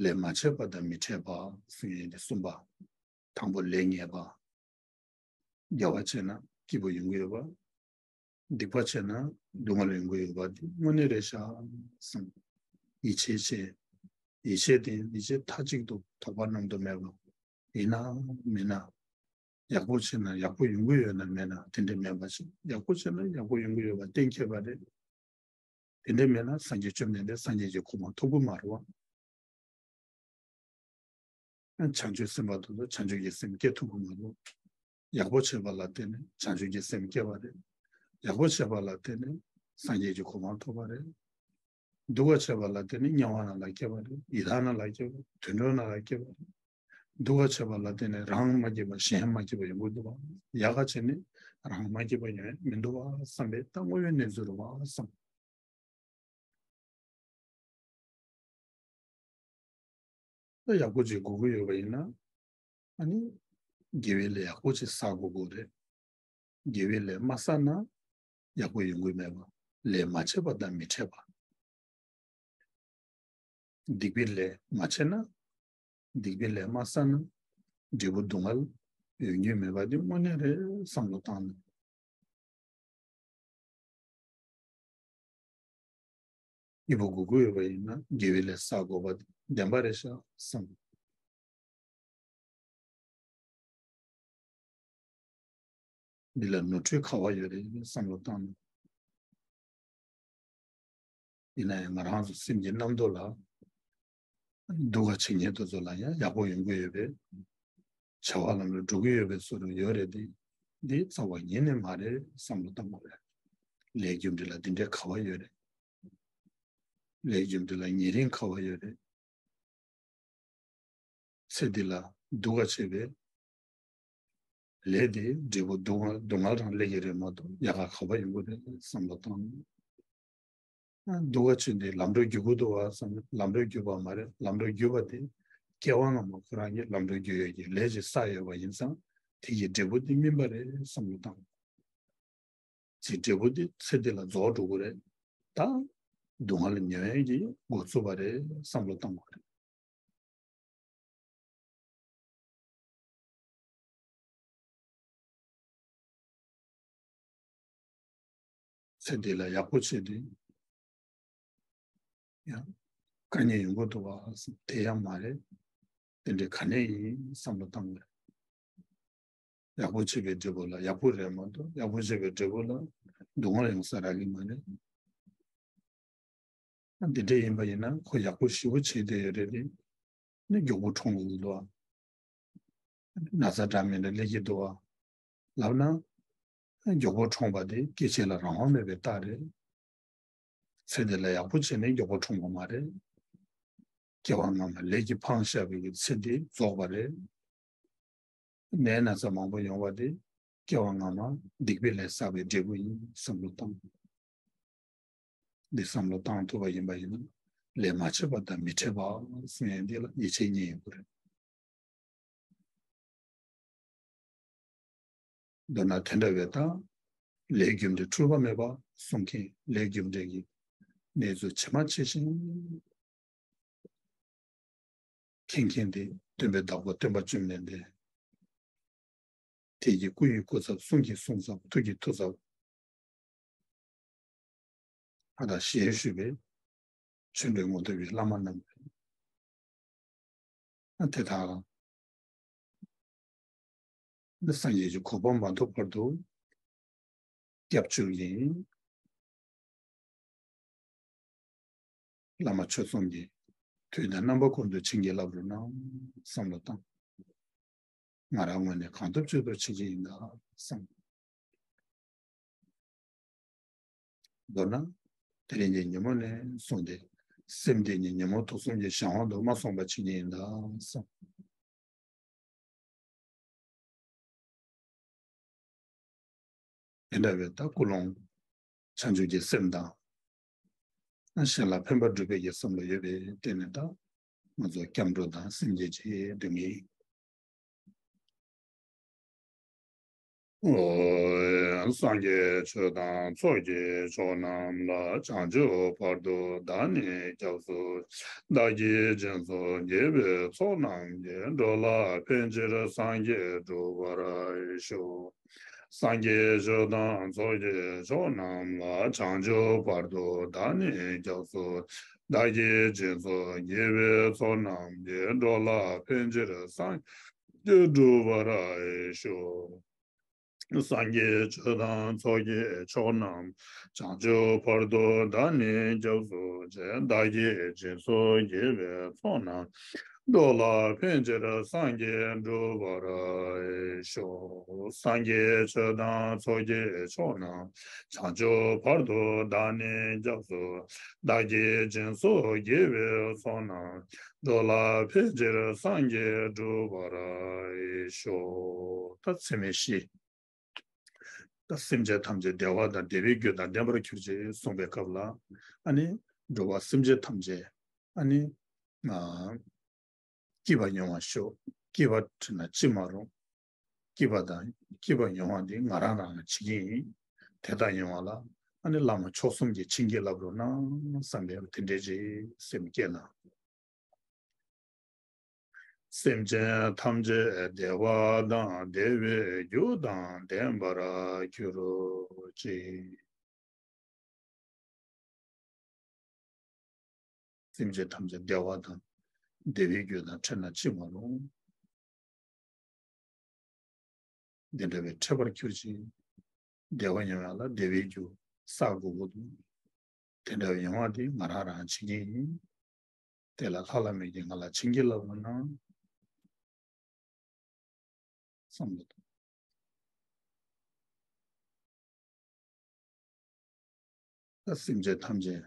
ལས་མ་བྱས་པ་དང་མི་འཕྲད་པ་གསུང་ཡས་དེ་གསུམ་པ། དང་པོ་ལས་ངན་པ། དགེ་བ་བྱས་ན་སྐྱིད་པོ་ཡོང་གི་ཡོད་པ། སྡིག་པ་བྱས་ན་སྡུག་བསྔལ་ཡོང་གི་ཡོད་པ་དེ་དངོས་གནས་རེད་ཤག་བསམ། ཡིད་ཆེས་བྱས། ཡིད་ཆེས་དེ་ཡིད་ཆེས་མཐའ་གཅིག་ཏུ་དོགས་པ་རྣམ་དུ་མེད་པ། ཡིན་ན་མིན་ན། ཡག་པོ་བྱས་ན་ཡག་པོ་ཡོང་གི་ཡོད་ན་མེད་ན་དེ་འདྲ་མེད་པ་ཞིག་ཡག་པོ་བྱས་ན་ཡག་པོ་ཡོང་གི་ཡོད་པ་གཏན་འཁེལ་བ་རེད། དེ་འདྲ་མེད་ན་སངས་རྒྱས་བཅོམ་ལྡན་འདས་སངས་རྒྱས་ཀྱི་གོ་འཕང་ཐོབ་ཀྱི་མ་རེད་བ། བྱང་ཆུབ་སེམས་དཔའ་དེ་ཚོ་བྱང་ཆུབ་ཀྱི་སེམས་སྐྱེ་ཐུབ་ཀྱི་མ་རེད། ཡག་པོ་བྱས་པ་ལ་བརྟེན་ནས་བྱང་ཆུབ་ཀྱི་སེམས་སྐྱེ་བ་རེད། ཡག་པོ་བྱས་པ་ལ་བརྟེན་ནས་སངས་རྒྱས་ཀྱི་གོ་འཕང་ཐོབ་པ་རེད། སྡུག་པ་བྱས་པ་ལ་བརྟེན་ནས་དམྱལ་བ་ནང་ལ་སྐྱེ་བ་རེད། ཡི་དྭགས་ནང་ལ་སྐྱེ་བ་རེད། དུད་འགྲོ་ནང་ལ་སྐྱེ་བ་རེད། སྡུག་པ་བྱས་པ་ལ་བརྟེན་ནས་རང་མ་སྐྱིད་པ་གཞན་མ་སྐྱིད་པ་ཡོང་གི་འདུག་བ། ཡག་ག་བྱས་ནས་རང་མ་སྐྱིད་པ་ཡོང་ཡ་མི་འདུག་བ་བསམ་པའི་ད་དངོས་ཡོད་གནས་ཚུལ་རེད་བ་བསམ། ད་ཡག་པོ་ཅིག་དགོས་ཀྱི་ཡོད་པ་ཡིན་ན། ཨ་ནི། དགེ་བའི་ལས་ཡག་པོ་ཅིག་བསགས་དགོས་ཀྱི་རེད། དགེ་བའི་ལས་མ་བསགས་ན། ཡག་པོ་ཡོང་གི་མེད་པ། ལས་མ་བྱས་པ་དང་མི་འཕྲད་པ། སྡིག་པའི་ལས་མ་བྱས་ན། སྡིག་པའི་ལས་མ་བསགས་ན། འབྲས་བུ་སྡུག་བསྔལ་ཡོང་རྒྱུ་མེད་པ་འདི་དངོས་གནས་རེད་བསམ་བློ་བཏང་ན། སྐྱིད་པོ་དགོས་ཀྱི་ཡོད་པ་ཡིན་ན་དགེ་བའི་ལས་བསགས་དགོས་པ་བདེན་པ་རེད་ཤག་བསམ། འདི་ལ་ནོར་འཁྲུལ་ག་པར་ཡོད་རེད་བསམ་བློ་བཏང་ན། ཡིན་ན་ཡང་ང་རང་ཚོ་སེམས་ཀྱི་རྣམ་རྟོག་ལ། སྡུག་ག་བྱེད་མཁན་དེ་ཚོ་ལ་ཡང་ཡག་པོ་ཡོང་གི་ཡོད་པས། བྱ་བ་ལམ་ལ་འགྲོ་གི་ཡོད་པའི་བཟོ་འདྲ་ཡོད་རེད་དེ། འདི་རྩ་བ་ཉིད་ནས་མ་རེད་བསམ་བློ་བཏང་དགོས་རེད། ལས་རྒྱུ་འབྲས་ལ་འདི་འདྲའི་ག་པར་ཡོད་རེད། ལས་རྒྱུ་འབྲས་ལ་ཉེ་རིང་ག་པར་ཡོད་རེད། ཚེ་འདི་ལ་སྡུག་ག་བྱས་པའི་ལས་དེ་འབྲས་བུ་སྡུག་བསྔལ་སྡུག་བསྔལ་རང་སླེབས་ཀྱི་རེད་མ་གཏོགས་ཡག་ག་ག་པར་ཡོང་གི་རེད་བསམ་བློ་བཏང་། སྡུག་ག་བྱས་ཏེ་ལམ་འགྲོ་རྒྱུག་གི་འདུག་བ་བསམ་ན་ལམ་འགྲོ་རྒྱུག་པ་མ་རེད། ལམ་འགྲོ་རྒྱུག་པ་དེ་སྐྱེ་བ་སྔ་མ་ཁོ་རང་གིས་ལམ་འགྲོ་རྒྱུག་ཡོད་ཀྱི་ལས་ཅིག་བསགས་ཡོད་པ་ཡིན་ཙང་དེ་གི་འབྲས་བུ་དེ་སྨིན་པ་རེད་བསམ་བློ་བཏང་། ཅིག་འབྲས་བུ་དེ་ཚེ་འདི་ལ་རྫོགས་འགྲོ་གི་རེད། ད་སྡུག་བསྔལ་མྱོང་ཡས་ཀྱི་འགོ་བཙུགས་པ་རེད་བསམ་བློ་བཏང་དགོས་རེད། ཚེ་འདི་ལ་ཡག་པོ་བྱས་ཏེ། ཡང་། དཀའ་ངལ་ཡོང་གི་འདུག་བ་བསམ་དེ་ཡང་མ་རེད། དེ་འདྲའི་ག་ནས་ཡིན་བསམ་བློ་བཏང་དགོས། ཡག་པོ་བྱས་པའི་འབྲས་བུ་ལ་ཡག་པོ་རེད་མ་གཏོགས་ཡག་པོ་བྱས་པའི་འབྲས་བུ་ལ་སྡུག་བསྔལ་ཡོང་ས་རག་གི་མ་རེད། འདི་འདྲ་ཡིན་པ་ཡིན་ན་ཁོ་ཡག་པོ་ཞེ་པོ་བྱས་བསྡད་ཡོད་རེད་དེ། ནི་མགྱོགས་པོ་གྲོངས་འགྲོ་གི་འདུག་བ། ན་ཚ་འདྲ་མི་འདྲ་སླེབས་ཀྱི་འདུག་བ། ལབ་ན། མགྱོགས་པོ་གྲོངས་པ་དེ་སྐྱེ་འཆི་ལ་རང་དབང་མེད་པའི་རྟགས་རེད། ཚེ་འདི་ལ་ཡག་པོ་བྱས་ནས་མགྱོགས་པོ་གྲོངས་པ་མ་རེད། སྐྱེ་བ་སྔ་མ་ལས་ཀྱིས་འཕངས་བཞག་པའི་ཚེ་འདི་རྫོགས་པ་རེད། ནད་ན་ཚ་མང་པོ་ཡོང་བ་དེ་སྐྱེ་བ་སྔ་མ་སྡིག་པའི་ལས་བསགས་པའི་འབྲས་བུ་ཡིན་བསམ་བློ་བཏང་། འདི་བསམ་བློ་བཏང་ཐུབ་པ་ཡིན་པ་ཡིན་ན་ལས་མ་བྱས་པ་དང་མི་འཕྲད་པ་གསུང་ཡས་འདི་ལ་ཡིད་ཆེས་རྙེད་ཡོང་གི་རེད། མདོར་ན་དེ་འདྲ་བའི་ད། ལས་རྒྱུ་འབྲས་འཁྲུལ་པ་མེད་པ་གསུང་མཁན་ལས་རྒྱུ་འབྲས་ཀྱི་གནས་ཚུལ་ཇི་མ་ཇི་བཞིན་མཁྱེན་མཁན་དེ་སྟོན་པའི་བདག་པོ་སྟོན་པ་བཅོམ་ལྡན་འདས། དེ་ཡི་སྐུ་ཡི་སྐུ་ཚབ་གསུང་གི་གསུང་ཚབ་ཐུགས་ཀྱི་ཐུགས་ཚབ། ཕ་དང་ཞེས་ཞུས་པའི་ཆོས་འབྲེལ་ངོ་ཐུབ་པའི་བླ་མ་རྣམས་ལ་དེ་དག་ནི་སངས་རྒྱས་ཀྱི་གོ་འཕང་མ་ཐོབ་བར་དུ་སྐྱབས་བཅོལ་གྱིན། བླ་མ་ཆོས་ཚོགས་ཀྱིས་དུས་དང་རྣམ་པ་ཀུན་ཏུ་བྱིན་གྱིས་བརླབ་རོགས་གནང་བསམ་བློ་བཏང་། ང་རང་ངོས་ནས་གང་ཐུབ་ཅི་ཐུབ་བྱེད་ཀྱི་ཡིན་ད་བསམ། མདོར་ན། དེ་རིང་གི་ཉིན་མོ་ནས་བཟུང་སྟེ། སེམས་གཏིང་ནས་ཉོན་མོངས་དུག་གསུམ་གྱི་གཞན་དབང་དུ་མ་སོང་བ་བྱེད་ཀྱི་ཡིན་ད་བསམ། དེ་འདྲ་བའི་ད་ཀུན་སློང་། བྱང་ཆུབ་ཀྱི་སེམས་དང་། གཞན་ལ་ཕན་པ་སྒྲུབ་པའི་གི་བསམ་བློ་ཡོད་པའི་སྟེང་ནས་ད། ང་ཚོ་སྐྱབས་འགྲོ་དང་སེམས་བསྐྱེད་ཅིག་འདོན་གྱི་ཡིན། ཨོ། སངས་རྒྱས་ཆོས་དང་ཚོགས་ཀྱི་མཆོག་རྣམས་ལ། བྱང་ཆུབ་བར་དུ་བདག་ནི་སྐྱབས་སུ། བདག་གིས་སྦྱིན་སོགས་བགྱིས་པའི་ཚོགས་རྣམས་ཀྱིས། འགྲོ་ལ་ཕན་ཕྱིར་སངས་རྒྱས་འགྲུབ་པར་ཤོག། སངས་རྒྱས་ཆོས་དང་ཚོགས་ཀྱི་མཆོག་རྣམས་ལ། བྱང་ཆུབ་བར་དུ་བདག་ནི་སྐྱབས་སུ། བདག་གིས་སྦྱིན་སོགས་བགྱིས་པའི་ཚོགས་རྣམས་ཀྱིས། འགྲོ་ལ་ཕན་ཕྱིར་སངས་རྒྱས་འགྲུབ་པར་ཤོག། སངས་རྒྱས་ཆོས་དང་ཚོགས་ཀྱི་མཆོག་རྣམས། བྱང་ཆུབ་བར་དུ་བདག་ནི་སྐྱབས་སུ་མཆི། བདག་གིས་སྦྱིན་སོགས་བགྱིས་པའི་ཚོགས་རྣམས། འགྲོ་ལ་ཕན་ཕྱིར་སངས་རྒྱས་འགྲུབ་པར་ཤོག། སངས་རྒྱས་ཆོས་དང་ཚོགས་ཀྱི་མཆོག་རྣམས། བྱང་ཆུབ་བར་དུ་བདག་ནི་སྐྱབས་སུ། བདག་གིས་སྦྱིན་སོགས་བགྱིས་པའི་ཚོགས་རྣམས། འགྲོ་ལ་ཕན་ཕྱིར་སངས་རྒྱས་འགྲུབ་པར་ཤོག། ད་ཚད་མེད་བཞི། ད་སེམས་ཅན་ཐམས་ཅད་བདེ་བ་དང་བདེ་བའི་རྒྱུ་དང་ལྡན་པར་གྱུར་ཅིག་གསུངས་པའི་སྐབས་ལ། ཨ་ནི་འགྲོ་བ་སེམས་ཅན་ཐམས་ཅད། ཨ་ནི་ཨ་སྐྱིད་པ་ཡོང་བར་ཤོག། སྐྱིད་པ་བྲལ་ན་ཅི་མ་རུང་། སྐྱིད་པ་དང་སྐྱིད་པ་ཡོང་བ་འདི་ང་རང་རང་ལ་བྱེད་ཀྱི་ཡིན། དེ་ལྟར་ཡོང་བ་ལ་ཨ་ནི་བླ་མ་མཆོག་གསུམ་གྱིས་བྱིན་གྱིས་བརླབ་རོགས་གནང་བསམ་པའི་དེ་འདྲའི་ཅིག་སེམས་བསྐྱེད་ན། སེམས་ཅན་ཐམས་ཅད་བདེ་བ་དང་བདེ་བའི་རྒྱུ་དང་ལྡན་པར་གྱུར་ཅིག། སེམས་ཅན་ཐམས་ཅད་བདེ་བ་དང་བདེ་བའི་རྒྱུ་དང་ཕྲད་ན་ཅི་མ་རུང་། འདི་འདྲ་བའི་ཕྲད་པར་གྱུར་ཅིག། བདེ་བ་ཡོང་ཡ་ལ་བདེ་བའི་རྒྱུ་བསགས་དགོས་ཀྱི་འདུག། དེ་འདྲ་བའི་ཡོང་བ་དེ་ང་རང་རང་བྱེད་ཀྱི་ཡིན། དེ་ལ་ལྷ་བླ་མ་གིས་ང་ལ་བྱིན་གྱིས་བརླབས་པ་ན། བསམ་བློ་གཏོང་། ད་སེམས་ཅན་ཐམས་ཅད་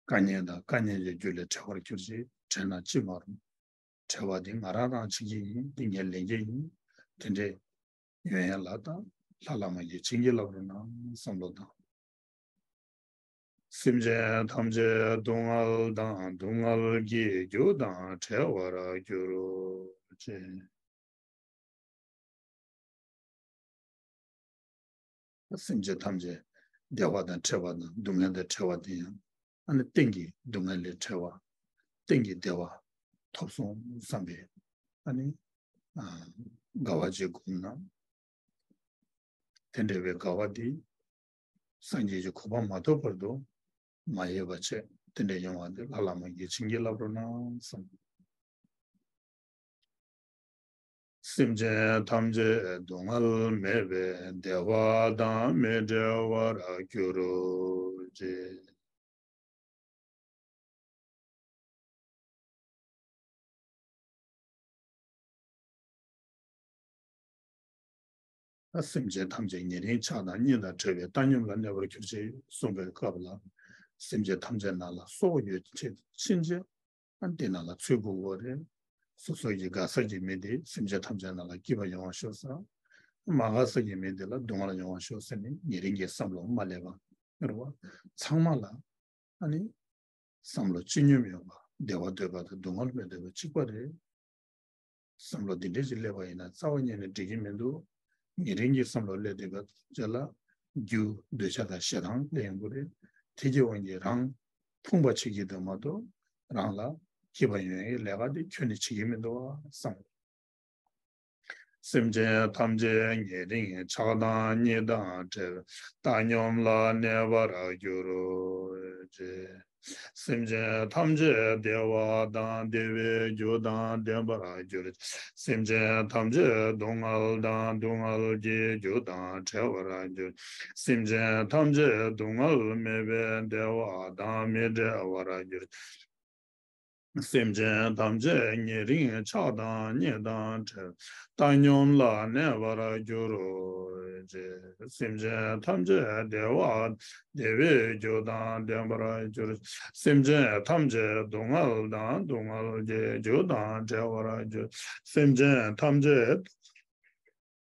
དཀའ་ངལ་དང་དཀའ་ངལ་གྱི་རྒྱུ་ལས་བྲལ་བར་གྱུར་ཅིག། བྲལ་ན་ཅི་མ་རུང་། བྲལ་བ་འདི་ང་རང་རང་བྱེད་ཀྱི་ཡིན། འདི་ངས་ལེན་གྱི་ཡིན། དེ་འདྲའི་ཡོན་ཡན་ལ་ད་ལྷ་བླ་མ་གིས་བྱིན་གྱིས་བརླབས་རོགས་གནང་བསམ་བློ་བཏང་། སེམས་ཅན་ཐམས་ཅད་སྡུག་བསྔལ་དང་སྡུག་བསྔལ་གྱི་རྒྱུ་དང་བྲལ་བར་གྱུར་ཅིག། སེམས་ཅན་ཐམས་ཅད་བདེ་བ་དང་བྲལ་བ་དང་སྡུག་བསྔལ་དང་བྲལ་བ་དེ་ཡང་ཨ་ནི་གཏན་གྱི་སྡུག་བསྔལ་ལས་བྲལ་བ། གཏན་གྱི་བདེ་བ་ཐོབ་སོང་བསམ་པའི་ཨ་ནི་ཨ་དགའ་བ་ཅིག་སྒོམ་ན། དེ་འདྲ་བའི་དགའ་བ་དེ་སངས་རྒྱས་ཀྱི་གོ་འཕང་མ་ཐོབ་བར་དུ་མ་ཡལ་བ་བྱས། དེ་འདྲ་ཡོང་བ་དེ་ལྷ་བླ་མ་གིས་བྱིན་གྱིས་བརླབས་རོགས་གནང་བསམ། སེམས་ཅན་ཐམས་ཅད་སྡུག་བསྔལ་མེད་པའི་བདེ་བ་དང་མི་འབྲལ་བར་གྱུར་ཅིག། ད་སེམས་ཅན་ཐམས་ཅད་ཉེ་རིང་ཆགས་སྡང་གཉིས་དང་བྲལ་བའི་བཏང་སྙོམས་ལ་གནས་པར་གྱུར་ཅིག་གསུངས་པའི་སྐབས་ལ། སེམས་ཅན་ཐམས་ཅད་ནང་ལ་སྲོག་ཡོད་ཕྱིན་ཆད། ཨ་འདི་ནང་ལ་ཚུད་དགོས་པ་རེད། སོ་སོ་ཡི་དགའ་ས་ཀྱི་མི་དེ་སེམས་ཅན་ཐམས་ཅད་ནང་ལ་སྐྱིད་པ་ཡོང་བ་ཤོག་ཟེར། མ་དགའ་ས་ཀྱི་མི་དེ་ལ་སྡུག་བསྔལ་ཡོང་བ་ཤོག་ཟེར་ནས་ཉེ་རིང་གི་བསམ་བློ་མ་སླེབས་པ་རེད་བ། ཚང་མ་ལ་ཨ་ནི་བསམ་བློ་སྤྱི་སྙོམས་ཡོང་བ། བདེ་བ་འདོད་པ་དང་སྡུག་བསྔལ་མི་འདོད་པ་གཅིག་པ་རེད། བསམ་བློ་འདི་འདྲས་ཅིག་སླེབས་པ་ཡིན་ན་རྩ་བ་ཉིད་ནས་འགྲིག་གི་མི་འདུག། ཉེ་རིང་གི་བསམ་བློ་སླེབས་དུས་སྐབས་ཅིག་ལ་རྒྱུ་འདོད་ཆགས་དང་ཞེ་སྡང་སླེབས་ཡོང་གི་རེད། དེ་གི་དབང་གིས་རང་ཕུང་པ་བྱེད་ཀྱི་འདུག་མ་གཏོགས་རང་ལ་སྐྱིད་པ་ཡོང་ཡའི་ལས་ཀ་དེ་ཁྱོན་ནས་བྱེད་ཀྱི་མི་འདུག་བསམ། སེམས་ཅན་ཐམས་ཅད་ཉེ་རིང་ཆགས་སྡང་གཉིས་དང་བྲལ། བཏང་སྙོམས་ལ་གནས་པར་གྱུར་ཅིག། སེམས་ཅན་ཐམས་ཅད་བདེ་བ་དང་བདེ་བའི་རྒྱུ་དང་ལྡན་པར་གྱུར་ཅིག། སེམས་ཅན་ཐམས་ཅད་སྡུག་བསྔལ་དང་སྡུག་བསྔལ་གྱི་རྒྱུ་དང་བྲལ་བར་གྱུར་ཅིག། སེམས་ཅན་ཐམས་ཅད་སྡུག་བསྔལ་མེད་པའི་བདེ་བ་དང་མི་འབྲལ་བར་གྱུར་ཅིག། སེམས་ཅན་ཐམས་ཅད་ཉེ་རིང་ཆགས་སྡང་གཉིས་དང་བྲལ། བཏང་སྙོམས་ལ་གནས་པར་གྱུར་ཅིག། སེམས་ཅན་ཐམས་ཅད་བདེ་བ་བདེ་བའི་རྒྱུ་དང་ལྡན་པར་གྱུར་ཅིག། སེམས་ཅན་ཐམས་ཅད་སྡུག་བསྔལ་དང་སྡུག་བསྔལ་གྱི་རྒྱུ་དང་བྲལ་བར་གྱུར་ཅིག། སེམས་ཅན་ཐམས་ཅད་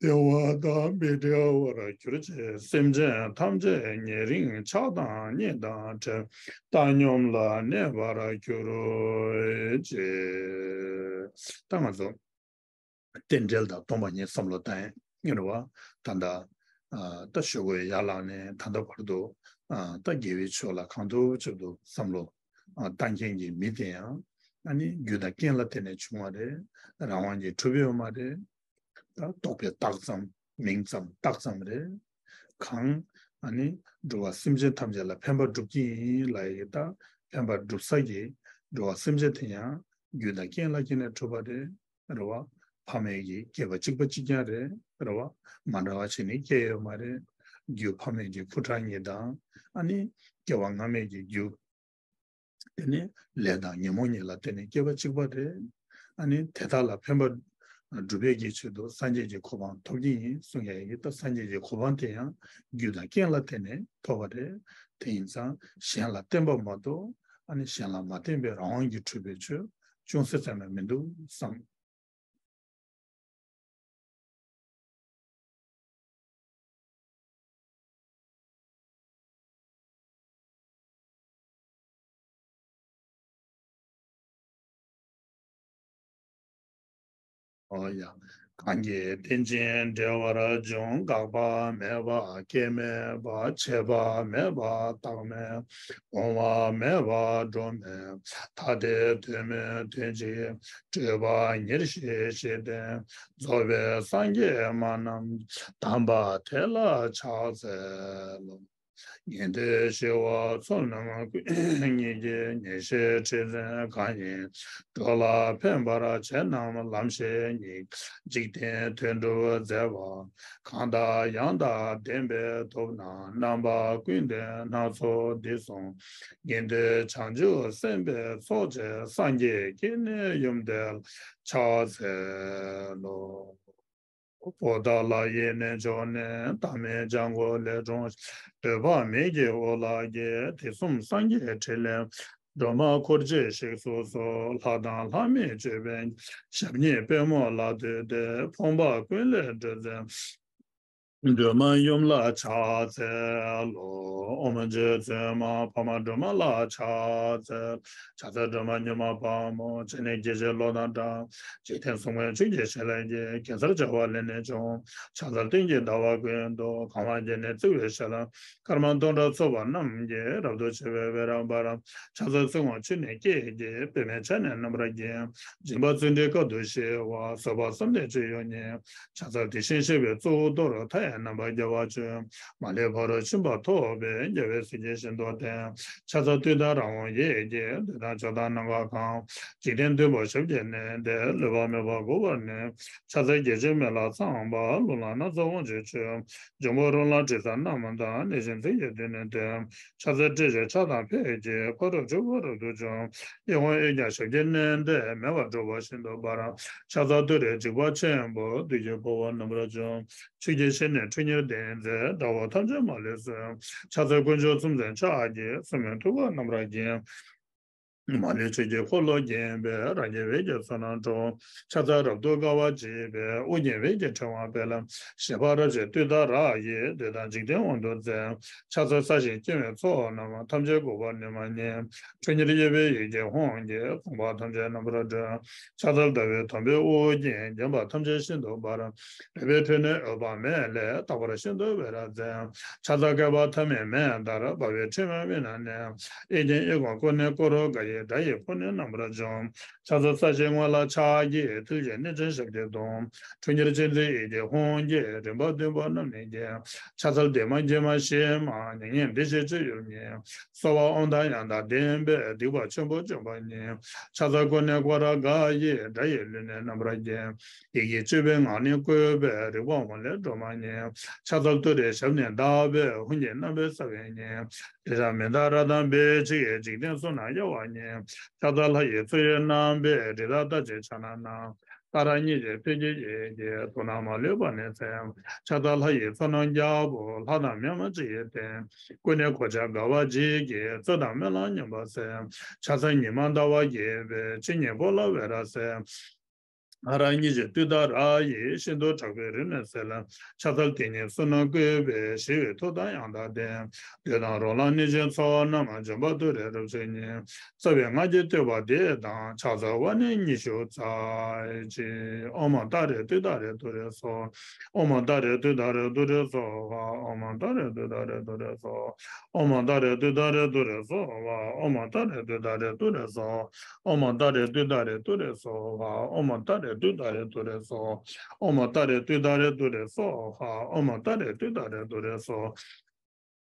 བདེ་བ་དང་མི་འབྲལ་བར་གྱུར་ཅིག། སེམས་ཅན་ཐམས་ཅད་ཉེ་རིང་ཆགས་སྡང་གཉིས་དང་བྲལ། བཏང་སྙོམས་ལ་གནས་པར་གྱུར་ཅིག། ད་ང་ཚོ་རྟེན་འབྲེལ་དང་སྟོང་པ་ཉིད་བསམ་བློ་བཏང་ཡིན་རེད་བ། ད་ལྟ་ཨ་ད་ཞུ་དགོས་ཡར་ལངས་ནས་ད་ལྟ་བར་དུ་ཨ་ད་དགེ་བའི་ཕྱོགས་ལ་གང་ཐུབ་ཅིག་ཏུ་བསམ་བློ་ཨ་བཏང་མཁན་གྱི་མི་དེ་ཡང་ཨ་ནི་རྒྱུ་དང་རྐྱེན་ལ་བརྟེན་ནས་བྱུང་བ་རེད། རང་དབང་གིས་གྲུབ་ཡོད་མ་རེད། ད་རྟོག་པས་བཏགས་ཙམ། མིང་ཙམ་བཏགས་ཙམ་རེད། གང་ཨ་ནི་འགྲོ་བ་སེམས་ཅན་ཐམས་ཅད་ལ་ཕན་པ་སྒྲུབ་ཀྱི་ཡིན་ལབ་ཡ་གི་ད་ཕན་པ་སྒྲུབ་ས་ཀྱི་འགྲོ་བ་སེམས་ཅན་དེ་ཡང་རྒྱུ་དང་རྐྱེན་ལ་བརྟེན་ནས་གྲུབ་པ་རེད། རེད་བ། ཕ་མེས་ཀྱི་སྐྱེས་པ་གཅིག་པ་གཅིག་རྐྱང་རེད། རེད་བ། མ་འདྲ་བ་བྱས་ནས་སྐྱེས་ཡོད་མ་རེད། རྒྱུ་ཕ་མེས་ཀྱི་ཕོ་བྲང་གཉིས་དང་། ཨ་ནི་སྐྱེ་བ་སྔ་མའི་གི་རྒྱུ། དེ་ནི་ལས་དང་ཉོན་མོངས་གཉིས་ལ་བརྟེན་ནས་སྐྱེས་པ་གཅིག་པ་རེད། ཨ་ནི་དེ་དག་ལ་ཕན་པ་སྒྲུབ་པའི་གི་ཆེད་དུ་སངས་རྒྱས་ཀྱི་གོ་འཕང་ཐོབ་ཀྱི་ཡིན་གསུང་ཡ་ཡིན། ད་སངས་རྒྱས་ཀྱི་གོ་འཕང་དེ་ཡང་རྒྱུ་དང་རྐྱེན་ལ་བརྟེན་ནས་ཐོབ་པ་རེད། དེ་ཡིན་ཙང་གཞན་ལ་བརྟེན་པ་མ་གཏོགས། ཨ་ནི་གཞན་ལ་མ་བརྟེན་པའི་རང་དབང་གིས་གྲུབ་པའི་ཆོས་ཅུང་ཟད་ཙམ་ཡང་མི་འདུག་བསམ། ཨོ་ཡ། གང་གིས་རྟེན་ཅིང་འབྲེལ་བར་འབྱུང་། འགག་པ་མེད་པ་སྐྱེ་མེད་པ། བྱས་པ་མེད་པ་བཏགས་མེད། འོང་བ་མེད་པ་འགྲོ་མེད། ཐ་དད་དོན་མེད་དོན་གཅིག་སྤྲོས་པ་ཉེར་ཞི་ཞི་སྟེ། རྫོགས་པའི་སངས་རྒྱས་མ་རྣམས། དམ་པ་དེ་ལ་ཕྱག་འཚལ་ལོ། ཉན་ཐོས་ཞི་བ་ཚོལ་རྣམས་ཀུན། ཉིད་ཀྱི་ཉེར་ཞིའི་ཁྲི་འཛིན་གང་ཡིན། འགྲོ་ལ་ཕན་པར་བྱེད་རྣམས་ལམ་ཤེས་ཉིད། འཇིག་རྟེན་དོན་སྒྲུབ་མཛད་པ་གང་དག་ཡང་དག་ལྡན་པས་ཐུབ་ན། རྣམ་པ་ཀུན་ལྡན་སྣ་ཚོགས་འདི་གསུངས། ཉན་ཐོས་བྱང་ཆུབ་སེམས་དཔའི་ཚོགས་བཅས་སངས་རྒྱས་ཀྱི་གནས་ཡུམ་དེ་ལ་ཕྱག་འཚལ་ལོ། པོ་ཏ་ལ་ཡི་གནས་མཆོག་ནས། བདག་མེད་ལྗང་གུ་ལས་འཁྲུངས་ཤིང་། འདོད་པ་མེད་ཀྱི་འོ་ལགས་ཀྱི། དུས་གསུམ་སངས་རྒྱས་ཕྲིན་ལས། སྒྲོལ་མ་འཁོར་བཅས་གཤེགས་སུ་གསོལ། ལྷ་དང་ལྷ་མིན་ཅོད་པན། ཞབས་གཉིས་པད་མོ་ལ་བཏུད་དེ། ཕོངས་པ་ཀུན་ལས་སྒྲོལ་མཛད། སྒྲོལ་མ་ཡུམ་ལ་ཕྱག་འཚལ་ལོ། ཨོཾ་རྗེ་བཙུན་མ་འཕགས་མ་སྒྲོལ་མ་ལ་ཕྱག་འཚལ། ཕྱག་འཚལ་སྒྲོལ་མ་མྱུར་མ་དཔའ་མོ། སྤྱན་ནི་སྐྱེ་མཆེད་གློག་དང་འདྲ། འཇིག་རྟེན་གསུམ་མགོན་ཆུ་སྐྱེས་ཞལ་གྱི། གེ་སར་བྱེ་བ་ལས་ནི་བྱུང་། ཕྱག་འཚལ་སྟེང་གི་ཟླ་བ་ཀུན་ཏུ། གང་བ་བརྒྱ་ནི་བརྩེགས་པའི་ཞལ། སྐར་མ་སྟོང་ཕྲག་ཚོགས་པ་རྣམས་ཀྱིས། རབ་ཏུ་ཕྱེ་བའི་འོད་རབ་འབར། ཕྱག་འཚལ་ཚིག་ངོ་ཆུ་ནས་སྐྱེས་ཀྱི། པདྨས་ཕྱག་ནི་རྣམ་པར་བརྒྱན། སྦྱིན་པ་བརྩོན་འགྲུས་དཀའ་ཐུབ་ཞི་བ། བཟོད་པ་བསམ་གཏན་སྤྱོད་ཡུལ་ཉིད། ཕྱག་འཚལ་དེ་བཞིན་གཤེགས་པའི་གཙུག་ཏོར། མཐའ་ཡས་རྣམ་པར་རྒྱལ་བ་སྤྱོད། མ་ལུས་ཕ་རོལ་ཕྱིན་པ་ཐོབ་པའི། རྒྱལ་བའི་གཟི་བརྗིད་ཤིན་ཏུ་ལྡན། ཕྱག་འཚལ་བདུད་དང་ར་བོང་ཡིད་ཀྱི། བདུད་དང་ཕྱོགས་དང་ནམ་མཁའ་གང་། འཇིག་རྟེན་བདུན་པོ་ཞབས་ཀྱིས་མནན་ཏེ། ལུས་པ་མེད་པར་འགུགས་པར་ནུས། ཕྱག་འཚལ་བརྒྱ་བྱིན་མེ་ལྷ་ཚངས་པ། རླུང་ལྷ་སྣ་ཚོགས་དབང་ཕྱུག་མཆོད། འབྱུང་པོ་རོ་ལངས་དྲི་ཟ་རྣམས་དང་། ནད་གཞི་མཚོན་གྱི་བདུད་ནི་འདོད། ཕྱག་འཚལ་ཏྲཊ་ཅེས་ཕྱག་དང་ཕཊ་ཀྱིས། ཕ་རོལ་ཕྱོགས་ཀུན་རབ་ཏུ་འཇོམས། གཡས་བསྐུམ་གཡོན་བརྐྱང་ཞབས་ཀྱིས་མནན་ཏེ། མེ་འབར་འཁྲུགས་པ་ཤིན་ཏུ་འབར། ཕྱག་འཚལ་ཏུ་རེའི་འཇིགས་པ་ཆེན་པོ། བདུད་ཀྱི་འཁོར་བ་རྣམ་པར་འཇོམས། ཆུ་སྐྱེས་ཞལ་ནི་ཁྲོ་གཉེར་ལྡན་མཛད། དགྲ་བོ་ཐམས་ཅད་མ་ལུས་གསོད། ཕྱག་འཚལ་དཀོན་མཆོག་གསུམ་མཚོན་ཕྱག་རྒྱའི། སྲུང་མའི་ཐུགས་ཀར་རྣམ་པར་བརྒྱན། མ་ལུས་ཆོས་ཀྱི་འཁོར་ལོས་བརྒྱན་པའི། རང་རྒྱལ་བོད་ཀྱི་ཚོགས་རྣམས་འཁྲུགས། ཕྱག་འཚལ་རབ་ཏུ་དགའ་བ་བརྗིད་པའི། དབུ་རྒྱན་བོད་ཀྱི་ཕྲེང་བ་སྤེལ། བཞད་པ་རབ་བཞད་ཏུཏྟཱ་ར་ཡིས། བདུད་དང་འཇིག་རྟེན་དབང་དུ་མཛད། ཕྱག་འཚལ་ས་གཞིའི་སྐྱེ་བོའི་ཚོགས་རྣམས། ཐམས་ཅད་འགུགས་པར་ནུས་མ་ཉིད། ཁྲོ་གཉེར་གཡས་པའི་ཡི་གེ་ཧཱུྃ་གིས། ཕོངས་པ་ཐམས་ཅད་རྣམ་པར་སྒྲོལ། ཕྱག་འཚལ་ཟླ་བའི་དོམ་པའི་དབུ་རྒྱན། བརྒྱན་པ་ཐམས་ཅད་ཤིན་ཏུ་འབར། རལ་པའི་ཁྲོད་ནས་འོད་དཔག་མེད་ལས། རྟག་པར་ཤིན་ཏུ་འོད་རབ་མཛད། ཕྱག་འཚལ་བསྐལ་པ་ཐ་མའི་མེ་ལྟར། འབར་བའི་ཕྲེང་བའི་དབུས་ན་གནས། གཡས་བརྐྱང་གཡོན་བསྐུམ་ཀུན་ནས་བསྐོར་དགའི། དགྲ་ཡི་ཕུང་ནི་རྣམ་པར་འཇོམས། ཕྱག་འཚལ་ས་གཞིའི་ངོས་ལ་ཕྱག་རྒྱའི། མཐིལ་གྱིས་མནན་ཅིང་ཞབས་ཀྱིས་བརྡུང་། ཁྲོ་གཉེར་ཅན་མཛད་ཡི་གེ་ཧཱུྃ་གིས། རིམ་པ་བདུན་པོ་རྣམས་ནི་བརྒྱན། ཕྱག་འཚལ་བདེ་མ་དགྱེས་མ་ཞི་མ། མྱ་ངན་འདས་ཞི་སྤྱོད་ཡུལ་ཉིད། གསོལ་བ་དབང་ཐང་ཡང་དག་ལྡན་པའི། སྡིག་པ་ཆེན་པོ་འཇོམས་པ་ཉིད། ཕྱག་འཚལ་ཀུན་ནས་བསྐོར་དགའི། དགྲ་ཡི་ལུས་ནི་རྣམ་པར་བརྒྱན། ཡི་གེ་བཅུ་པའི་ངག་ནི་བཀོད་པའི། རིག་པ་འོད་ལས་སྒྲོན་མ་ཉིད། ཕྱག་འཚལ་ཏུ་རེའི་ཞབས་ནི་བརྡབས་པའི། ཧཱུྃ་གི་རྣམ་པའི་ས་བོན་ཉིད། རི་དྭགས་མི་དང་ར་དང་བེ་ཅིག་འཇིག་རྟེན་གསུམ་རྣམས་གཡོ་བ་ཉིད། ཕྱག་འཚལ་ལྷ་ཡི་མཚོ་ཡི་རྣམ་པའི། རི་དྭགས་རྟགས་ཅན་ཕྱག་ན་བསྣམས། ཏཱ་ར་གཉིས་ཀྱི་ཕཊ་ཀྱི་ཡི་གེས། དུག་རྣམས་མ་ལུས་པ་ནི་མཚོན། ཕྱག་འཚལ་ལྷ་ཡི་ཚོགས་རྣམས་རྒྱལ་པོ། ལྷ་དང་མི་མང་སྤྱི་ཡི་སྟེང་། ཀུན་ནས་གོ་ཆ་དགའ་བ་བརྗིད་ཀྱིས། རྩོད་དང་རྨི་ལམ་ཉམས་པ་སེལ། ཕྱག་འཚལ་ཉི་མ་ཟླ་བ་རྒྱས་པའི། ཕྱི་ཉིན་ཕོ་ལྷ་འོད་རབ་གསལ། ཧ་ར་གཉིས་ཀྱི་ཏུཏྟཱ་ར་ཡིས། ཤིན་ཏུ་དྲག་པོའི་རིམས་ནད་སེལ། ཕྱག་འཚལ་དེ་ཉིད་བསོད་ནམས་བཀོད་པའི། ཞི་བའི་མཐུ་དང་ཡང་དག་ལྡན། བདུད་དང་རོ་ལངས་གནོད་སྦྱིན་ཚོགས་རྣམས། འཇོམས་པ་ཏུ་རེའི་རབ་མཆོག་ཉིད། རྩ་བའི་སྔགས་ཀྱི་བསྟོད་པ་འདི་དང་། ཕྱག་འཚལ་བ་ནི་ཉི་ཤུ་རྩ་གཅིག་ཨོཾ་ཏཱ་རེ་ཏུཏྟཱ་རེ་ཏུ་རེ་སྭཱ་ཧཱ། ཨོཾ་ཏཱ་རེ་ཏུཏྟཱ་རེ་ཏུ་རེ་སྭཱ་ཧཱ། ཨོཾ་ཏཱ་རེ་ཏུཏྟཱ་རེ་ཏུ་རེ་སྭཱ་ཧཱ། ཨོཾ་ཏཱ་རེ་ཏུཏྟཱ་རེ་ཏུ་རེ་སྭཱ་ཧཱ། ཨོཾ་ཏཱ་རེ་ཏུཏྟཱ་རེ་ཏུ་རེ་སྭཱ་ཧཱ། ཨོཾ་ཏཱ་རེ་ཏུཏྟཱ་རེ་ཏུ་རེ་སྭཱ་ཧཱ། ཨོཾ་ཏཱ་རེ་ཏུཏྟཱ་རེ་ཏུ་རེ་སྭཱ་ཧཱ། ཨོཾ་ཏཱ་རེ་ཏུཏྟཱ་རེ་ཏུ་རེ་སྭཱ་ཧཱ། ཨོཾ་ཏཱ་རེ་ཏུཏྟཱ་རེ་ཏུ་རེ་སྭཱ་ཧཱ།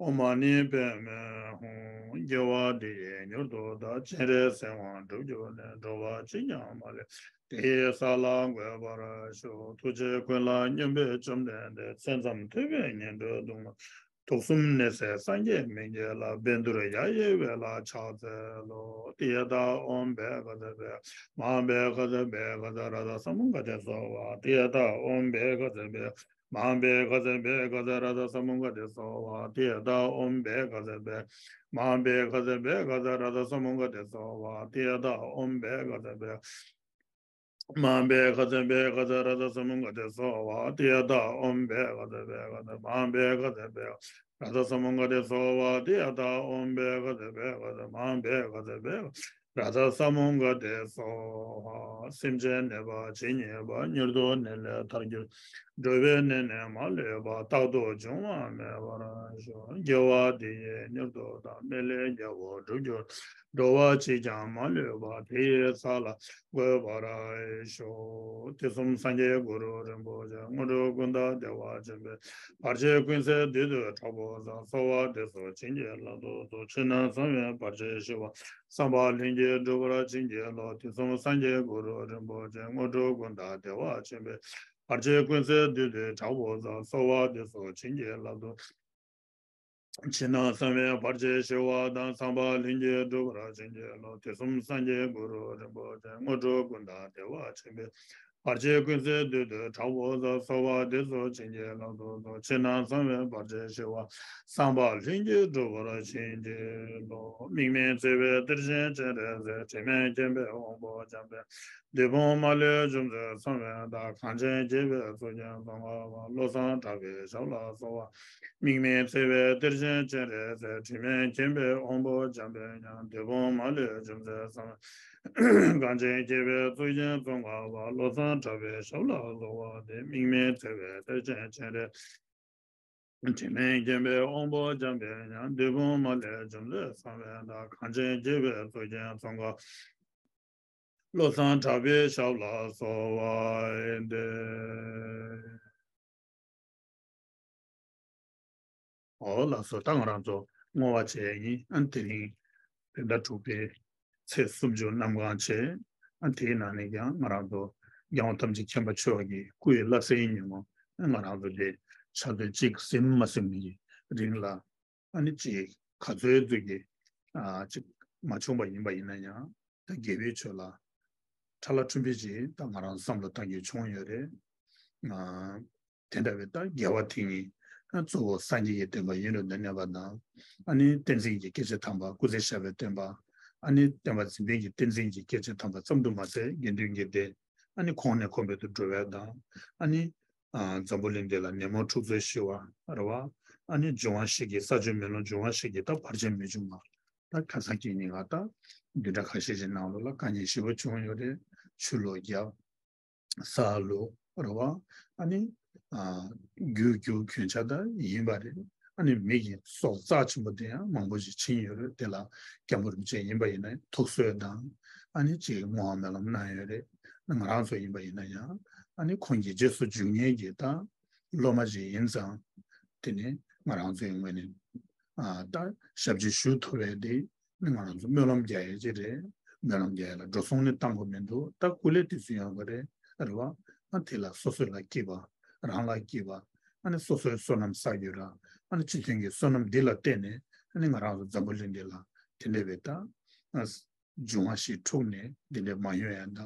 ཨོཾ་མ་ཎི་པདྨེ་ཧཱུྃ། དགེ་བ་འདི་ཡིས་མྱུར་དུ་བདག། སྤྱན་རས་གཟིགས་དབང་སྒྲུབ་གྱུར་ནས། འགྲོ་བ་གཅིག་ཀྱང་མ་ལུས་པ། དེ་ཡི་ས་ལ་འགོད་པར་ཤོག། ཐུགས་རྗེ་ཀུན་ལ་སྙོམས་པའི་བཅོམ་ལྡན་འདས། མཚན་ཙམ་ཐོས་པས་ཉན་ཐོས་སྡུག་བསྔལ། དུག་གསུམ་ནད་སེལ་སངས་རྒྱས་མི་མཇལ་ལ། བཻ་ཌཱུརྱ་ཡེ་ཝེ་ལ་ཕྱག་འཚལ་ལོ། ཏདྱ་ཐཱ། ཨོཾ་བཻ་ག་ཙ་བཻ་མ་ཧཱ་བཻ་ག་ཙ་བཻ་ག་ཙ་རཏྣ་ས་མུདྒ་ཏེ་སྭཱ་ཧཱ། ཏདྱ་ཐཱ། ཨོཾ་བཻ་ག་ཙ་བཻ་མ་ཧཱ་བཻ་ག་ཙ་བཻ་ག་ཙ་རཏྣ་ས་མུདྒ་ཏེ་སྭཱ་ཧཱ། ཏདྱ་ཐཱ། ཨོཾ་བཻ་ག་ཙ་བཻ་མ་ཧཱ་བཻ་ག་ཙ་བཻ་ག་ཙ་རཏྣ་ས་མུདྒ་ཏེ་སྭཱ་ཧཱ། ཏདྱ་ཐཱ། ཨོཾ་བཻ་ག་ཙ་བཻ་མ་ཧཱ་བཻ་ག་ཙ་བཻ་ག་ཙ་རཏྣ་ས་མུདྒ་ཏེ་སྭཱ་ཧཱ། ཏདྱ་ཐཱ། ཨོཾ་བཻ་ག་ཙ་བཻ་ག་ཙ་མ་ཧཱ་བཻ་ག་ཙ་བཻ་རཏྣ་ས་མུདྒ་ཏེ་སྭཱ་ཧཱ། ཏདྱ་ཐཱ། ཨོཾ་བཻ་ག་ཙ་བཻ་ག་ཙ་མ་ཧཱ་བཻ་ག་ཙ་བཻ་རཏྣ་ས་མུདྒ་ཏེ་སྭཱ་ཧཱ། སེམས་ཅན་ནད་པ་ཇི་སྙེད་པ། མྱུར་དུ་ནད་ལས་ཐར་གྱུར། འགྲོ་བའི་ནད་ནི་མ་ལུས་པ། རྟག་ཏུ་འབྱུང་བ་མེད་པར་ཤོག། དགེ་བ་འདི་ཡིས་མྱུར་དུ་བདག། སྨན་བླའི་རྒྱལ་པོ་འགྲུབ་གྱུར། འགྲོ་བ་གཅིག་ཀྱང་མ་ལུས་པ། དེ་ཡི་ས་ལ་འགོད་པར་ཤོག། དུས་གསུམ་སངས་རྒྱས་གུ་རུ་རིན་པོ་ཆེ། དངོས་གྲུབ་ཀུན་བདག་བདེ་བ་ཅན་པས། བར་ཆད་ཀུན་སེལ་བདུད་འདུལ་དྲག་པོ་དང་། གསོལ་བ་འདེབས་སོ་བྱིན་གྱིས་བརླབ་ཏུ་གསོལ། ཕྱི་ནང་གསང་བའི་བར་ཆད་ཞི་བ། བསམ་པ་ལྷུན་གྱིས་འགྲུབ་པར་བྱིན་གྱིས་རློབས། དུས་གསུམ་སངས་རྒྱས་གུ་རུ་རིན་པོ་ཆེ། དངོས་གྲུབ་ཀུན་བདག་བདེ་བ་ཅན་པས། བར་ཆད་ཀུན་སེལ་བདུད་འདུལ་དྲག་པོ་དང་། གསོལ་བ་འདེབས་སོ་བྱིན་གྱིས་བརླབ་ཏུ། ཕྱི་ནང་གསང་བའི་བར་ཆད་ཞི་བ་དང་། བསམ་པ་ལྷུན་གྱིས་འགྲུབ་པར་བྱིན་གྱིས་རློབས། དུས་གསུམ་སངས་རྒྱས་གུ་རུ་རིན་པོ་ཆེ། དངོས་གྲུབ་ཀུན་བདག་བདེ་བ་ཅན་པས། བར་ཆད་ཀུན་སེལ་བདུད་འདུལ་དྲག་པོ་དང་། གསོལ་བ་འདེབས་སོ་བྱིན་གྱིས་བརླབ་ཏུ་གསོལ། ཕྱི་ནང་གསང་བའི་བར་ཆད་ཞི་བ། བསམ་པ་ལྷུན་གྱིས་འགྲུབ་པར་བྱིན་གྱིས་རློབས། དམིགས་མེད་བརྩེ་བའི་གཏེར་ཆེན་སྤྱན་རས་གཟིགས། དྲི་མེད་མཁྱེན་པའི་དབང་པོ་འཇམ་དཔལ། བདུད་དཔུང་མ་ལུས་འཇོམས་མཛད་གསང་བའི་བདག། གངས་ཅན་སྐྱེས་པའི་གཙུག་རྒྱན་ཙོང་ཁ་པ། བློ་བཟང་གྲགས་པའི་ཞབས་ལ་གསོལ་བ། དམིགས་མེད་བརྩེ་བའི་གཏེར་ཆེན་སྤྱན་རས་གཟིགས། དྲི་མེད་མཁྱེན་པའི་དབང་པོ་འཇམ་དཔལ་དབྱངས། བདུད་དཔུང་མ་ལུས་འཇོམས་མཛད་གསང་བའི། གངས་ཅན་སྐྱེས་པའི་གཙུག་རྒྱན་ཙོང་ཁ་པ། བློ་བཟང་གྲགས་པའི་ཞབས་ལ་གསོལ་བ་འདེབས། དམིགས་མེད་བརྩེ་བའི་གཏེར་ཆེན་སྤྱན་རས། དྲི་མེད་མཁྱེན་པའི་དབང་པོ་འཇམ་དཔལ་དབྱངས། བདུད་དཔུང་མ་ལུས་འཇོམས་མཛད་གསང་བའི་བདག། གངས་ཅན་སྐྱེས་པའི་གཙུག་རྒྱན་ཙོང་ཁ། བློ་བཟང་གྲགས་པའི་ཞབས་ལ་གསོལ་བ་འདེབས། འོ་ལགས་སོ། ད་ང་རང་ཚོ་བསྔོ་བ་བྱས་ཡིན། ཨ་དེ་རིང་བོད་ཟླ་དྲུག་པའི་ཚེས་སུམ་ཅུ་གནམ་གང་བྱས། ཨ་དེའི་ནང་ནས་ཀྱང་ང་རང་ཚོ་རྒྱལ་དབང་ཐམས་ཅད་མཁྱེན་པ་མཆོག་གི་སྐུ་ཡི་བླ་གཟའི་ཉིན་མོ། ཨ་ང་རང་ཚོ་དེ་ཆུ་ཚོད་གཅིག་ཟིན་མ་ཟིན་གྱི་རིང་ལ། ཨ་ནི་ཅིག་ག་ཚོད་ཙམ་གྱི་ཨ་ཅིག་མ་བྱུང་པ་ཡིན་པ་ཡིན་ན་ཡང་། ད་དགེ་བའི་ཆོས་ལ་ཁྲ་ལ་ཁྲུམ་པའི་ཅིག་ད་ང་རང་བསམ་བློ་བཏང་རྒྱུ་བྱུང་ཡོད་རེད། ཨ་དེ་འདྲ་བའི་ད་དགེ་བ་དེ་ཉིད་ཨ་གཙོ་བོ་སངས་རྒྱས་ཀྱི་བསྟན་པ་ཡུན་རིང་དུ་གནས་པ་དང་། ཨ་ནི་བསྟན་འཛིན་གྱི་སྐྱེས་ཆེན་དམ་པ་སྐུ་ཚེ་ཞབས་པད་བརྟན་པ། ཨ་ནི་བསྟན་པ་འཛིན་མཁན་གྱི་བསྟན་འཛིན་གྱི་སྐྱེས་ཆེན་དམ་པ་ཙམ་དུ་མ་ཟད། དགེ་འདུན་གྱི་སྡེ་ཨ་ནི་གོང་ནས་གོང་འཕེལ་དུ་འགྲོ་བའི་དང་། ཨ་ནི་ཨ་འཛམ་བུ་གླིང་འདི་ལ་ནད་མུག་འཁྲུག་རྩོད་ཞི་བ་རེད་བ། ཨ་ནི་འབྱུང་བ་བཞི་གི་ས་བཅུད་མེ་རླུང་འབྱུང་བ་བཞི་གི་ད་བར་ཆད་མི་འབྱུང་བ། ད་ཁ་སང་གི་ཉིན་ང་ད་བདུན་ཕྲག་ཁ་ཤས་ཤིག་ནང་ལོགས་ལ་དཀའ་ངལ་ཞེ་པོ་བྱུང་ཡོད་རེད། ཆུ་ལོག་བརྒྱབ། ས་ལོག་རེད་བ། ཨ་ནི་ ཨ་རྒྱུ་རྒྱུ་གྱོན་ཆ་ད་ཡིན་པ་རེད། ཨ་ནི་མི་གི་སྲོག་རྩ་ཆེན་པོ་དེ་ཡང་མང་པོ་ཞིག་བྱིན་ཡོད་རེད། དེ་ལ་སྐྱབས་མགོན་རིན་པོ་ཆེ་ཡིན་པ་ཡིན་ན་ཐུགས་གསོ་དང་། ཨ་ནི་ཅིག་བསྔོ་བ་སྨོན་ལམ་གནང་ཡོད་རེད། ང་རང་ཚོ་ཡིན་པ་ཡིན་ན་ཡང་། ཨ་ནི་ཁོང་གི་རྗེས་སུ་འཇུག་མཁན་གྱི་ད་སློབ་མ་ཞིག་ཡིན་ཙང་། དེ་ནི་ང་རང་ཚོའི་ངོས་ནས་ཨ་ད་ཞབས་ཕྱི་ཞུ་ཐུབ་པའི་དེ་ནི་ང་རང་ཚོ་སྨོན་ལམ་རྒྱག་ཡས་ཅིག་རེད། སྨོན་ལམ་རྒྱག་ཡས་ལ་འགྲོ་སོང་ནི་བཏང་དགོས་མི་འདུག་ད་སྐུ་ལས་དེ་ཚོ་ཡོང་གི་རེད། རེད་བ། ཨ་དེ་ལ་སོ་སོ་ལ་སྐྱིད་པ། རང་ལ་སྐྱིད་པ། ཨ་ནི་སོ་སོའི་བསོད་ནམས་བསགས་རྒྱུ་ར། ཨ་ནི་སྤྱི་མཐུན་གྱི་བསོད་ནམས་འདི་ལ་བརྟེན་ནས། ཨ་ནི་ང་རང་ཚོ་འཛམ་བུ་གླིང་འདི་ལ་དེ་འདྲ་བའི་ད་ཨ་འབྱུང་བ་ཞིག་འཁྲུངས་ནས་འདི་འདྲ་མ་ཡོང་ཡ་དང་།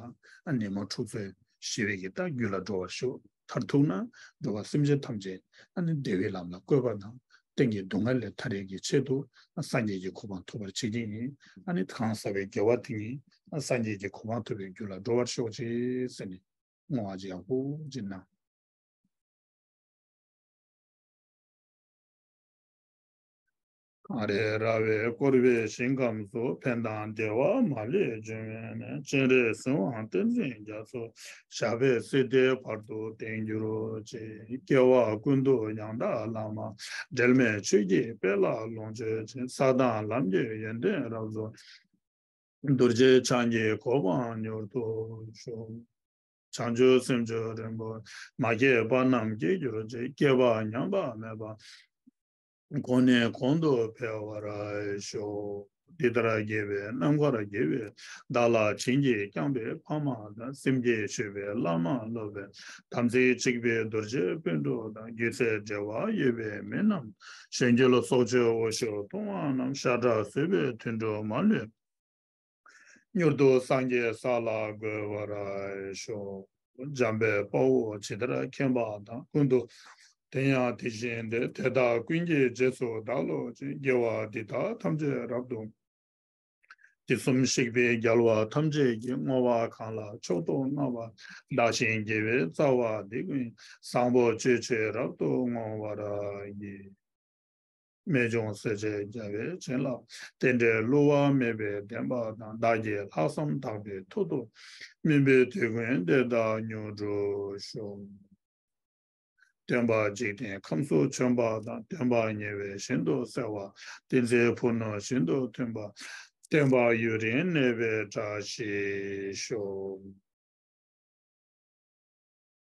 ཨ་ནི་ནད་མུག་འཁྲུག་རྩོད་ཞི་བའི་གི་ད་རྒྱུ་ལ་འགྲོ་བར་ཤོག་མཐར་ཐུག་ན་འགྲོ་བ་སེམས་ཅན་ཐམས་ཅད་ཨ་ནི་བདེ་བའི་ལམ་ལ་བཀོད་པ་དང་། གཏན་གྱི་སྡུག་བསྔལ་ལས་ཐར་ཡས་ཀྱི་ཆེད་དུ་སངས་རྒྱས་ཀྱི་གོ་འཕང་ཐོབ་པར་བྱེད་ཀྱི་ཡིན། ཨ་ནི་གང་བསགས་པའི་དགེ་བ་དེ་ཉིད་སངས་རྒྱས་ཀྱི་གོ་འཕང་ཐོབ་པའི་རྒྱུ་ལ་འགྲོ་བར་ཤོག་ཅིག་ཟེར་ནས་བསྔོ་བ་ཅིག་ཡག་པོ་ཅིག་གནང་། གངས་རི་ར་བས་བསྐོར་བའི་ཞིང་ཁམས་སུ། ཕན་དང་བདེ་བ་མ་ལུས་འབྱུང་བའི་གནས། སྤྱན་རས་གཟིགས་དབང་བསྟན་འཛིན་རྒྱ་མཚོ། ཞབས་པད་སྲིད་མཐའི་བར་དུ་བརྟན་གྱུར་ཅིག་སྐྱེ་བ་ཀུན་ཏུ་ཡང་དག་བླ་མ། འབྲལ་མེད་ཆོས་ཀྱི་དཔལ་ལ་ལོངས་སྤྱོད་ཅིང་། ས་དང་ལམ་གྱི་ཡོན་ཏན་རབ་རྫོགས། རྡོ་རྗེ་འཆང་གི་གོ་འཕང་མྱུར་དུ་ཤོག་བྱང་ཆུབ་སེམས་མཆོག་རིན་པོ་མ་སྐྱེས་པ་རྣམས་སྐྱེ་གྱུར་ཅིག་སྐྱེས་པ་ཉམས་པ་མེད་པ་གོང་ནས་གོང་དུ་འཕེལ་བར་ཤོག་འདི་ལྟར་དགེ་བའི་རྣམ་དཀར་དགེ་བའི་བདག་ལ་བྱིན་གྱིས་བསྐྱངས་པའི་ཕ་མ་དང་། སེམས་བསྐྱེད་ཞུས་པའི་བླ་མ་སློབ་དཔོན། དམ་ཚིག་གཅིག་པའི་རྡོ་རྗེ་སྤུན་གྲོགས་དང་། རྒྱུད་ཚད་འབྲེལ་བ་ཡོད་པའི་མི་རྣམས། གཞན་རྒྱུད་སྲོག་གཅོད་འོ་ཞོ་བཏུང་བ་རྣམས། ཤ་ཁྲག་གསོད་པའི་དུད་འགྲོ་མ་ལུས། མྱུར་དུ་སངས་རྒྱས་ས་ལ་འགོད་པར་ཤོག་འཇམ་དཔལ་དཔའ་བོས་ཇི་ལྟར་མཁྱེན་པ་དང་། ཀུན་ཏུ་དེ་ཡང་དེ་བཞིན་ཏེ། དེ་དག་ཀུན་གྱི་རྗེས་སུ་བདག་སློབ་ཅིང་། དགེ་བ་འདི་དག་ཐམས་ཅད་རབ་ཏུ། དུས་གསུམ་གཤེགས་པའི་རྒྱལ་བ་ཐམས་ཅད་ཀྱིས། བསྔོ་བ་གང་ལ་མཆོག་ཏུ་བསྔགས་པ། བདག་གཞན་དགེ་བའི་རྩ་བ་འདི་ཀུན། བཟང་པོ་སྤྱོད་ཕྱིར་རབ་ཏུ་བསྔོ་བར་བགྱི། རྨད་བྱུང་སྲས་བཅས་རྒྱལ་བའི་བྱིན་རླབས། རྟེན་འབྲེལ་བསླུ་བ་མེད་པའི་བདེན་པ་དང་། བདག་གི་ལྷག་བསམ་དག་པའི་མཐུ་སྟོབས། སྨིན་པའི་དུས་ཀུན་དེ་དག་མྱུར་འགྲུབ་ཤོག་སྟོན་པ་འཇིག་རྟེན་ཁམས་སུ་བྱོན་པ་དང་། སྟོན་པ་ཉེ་བའི་ཞིང་དུ་གསལ་བ། བསྟན་འཛིན་ཕུ་ནུ་ཞིང་དུ་ཐོན་པ། བསྟན་པ་ཡུན་རིང་གནས་པའི་བཀྲ་ཤིས་ཤོག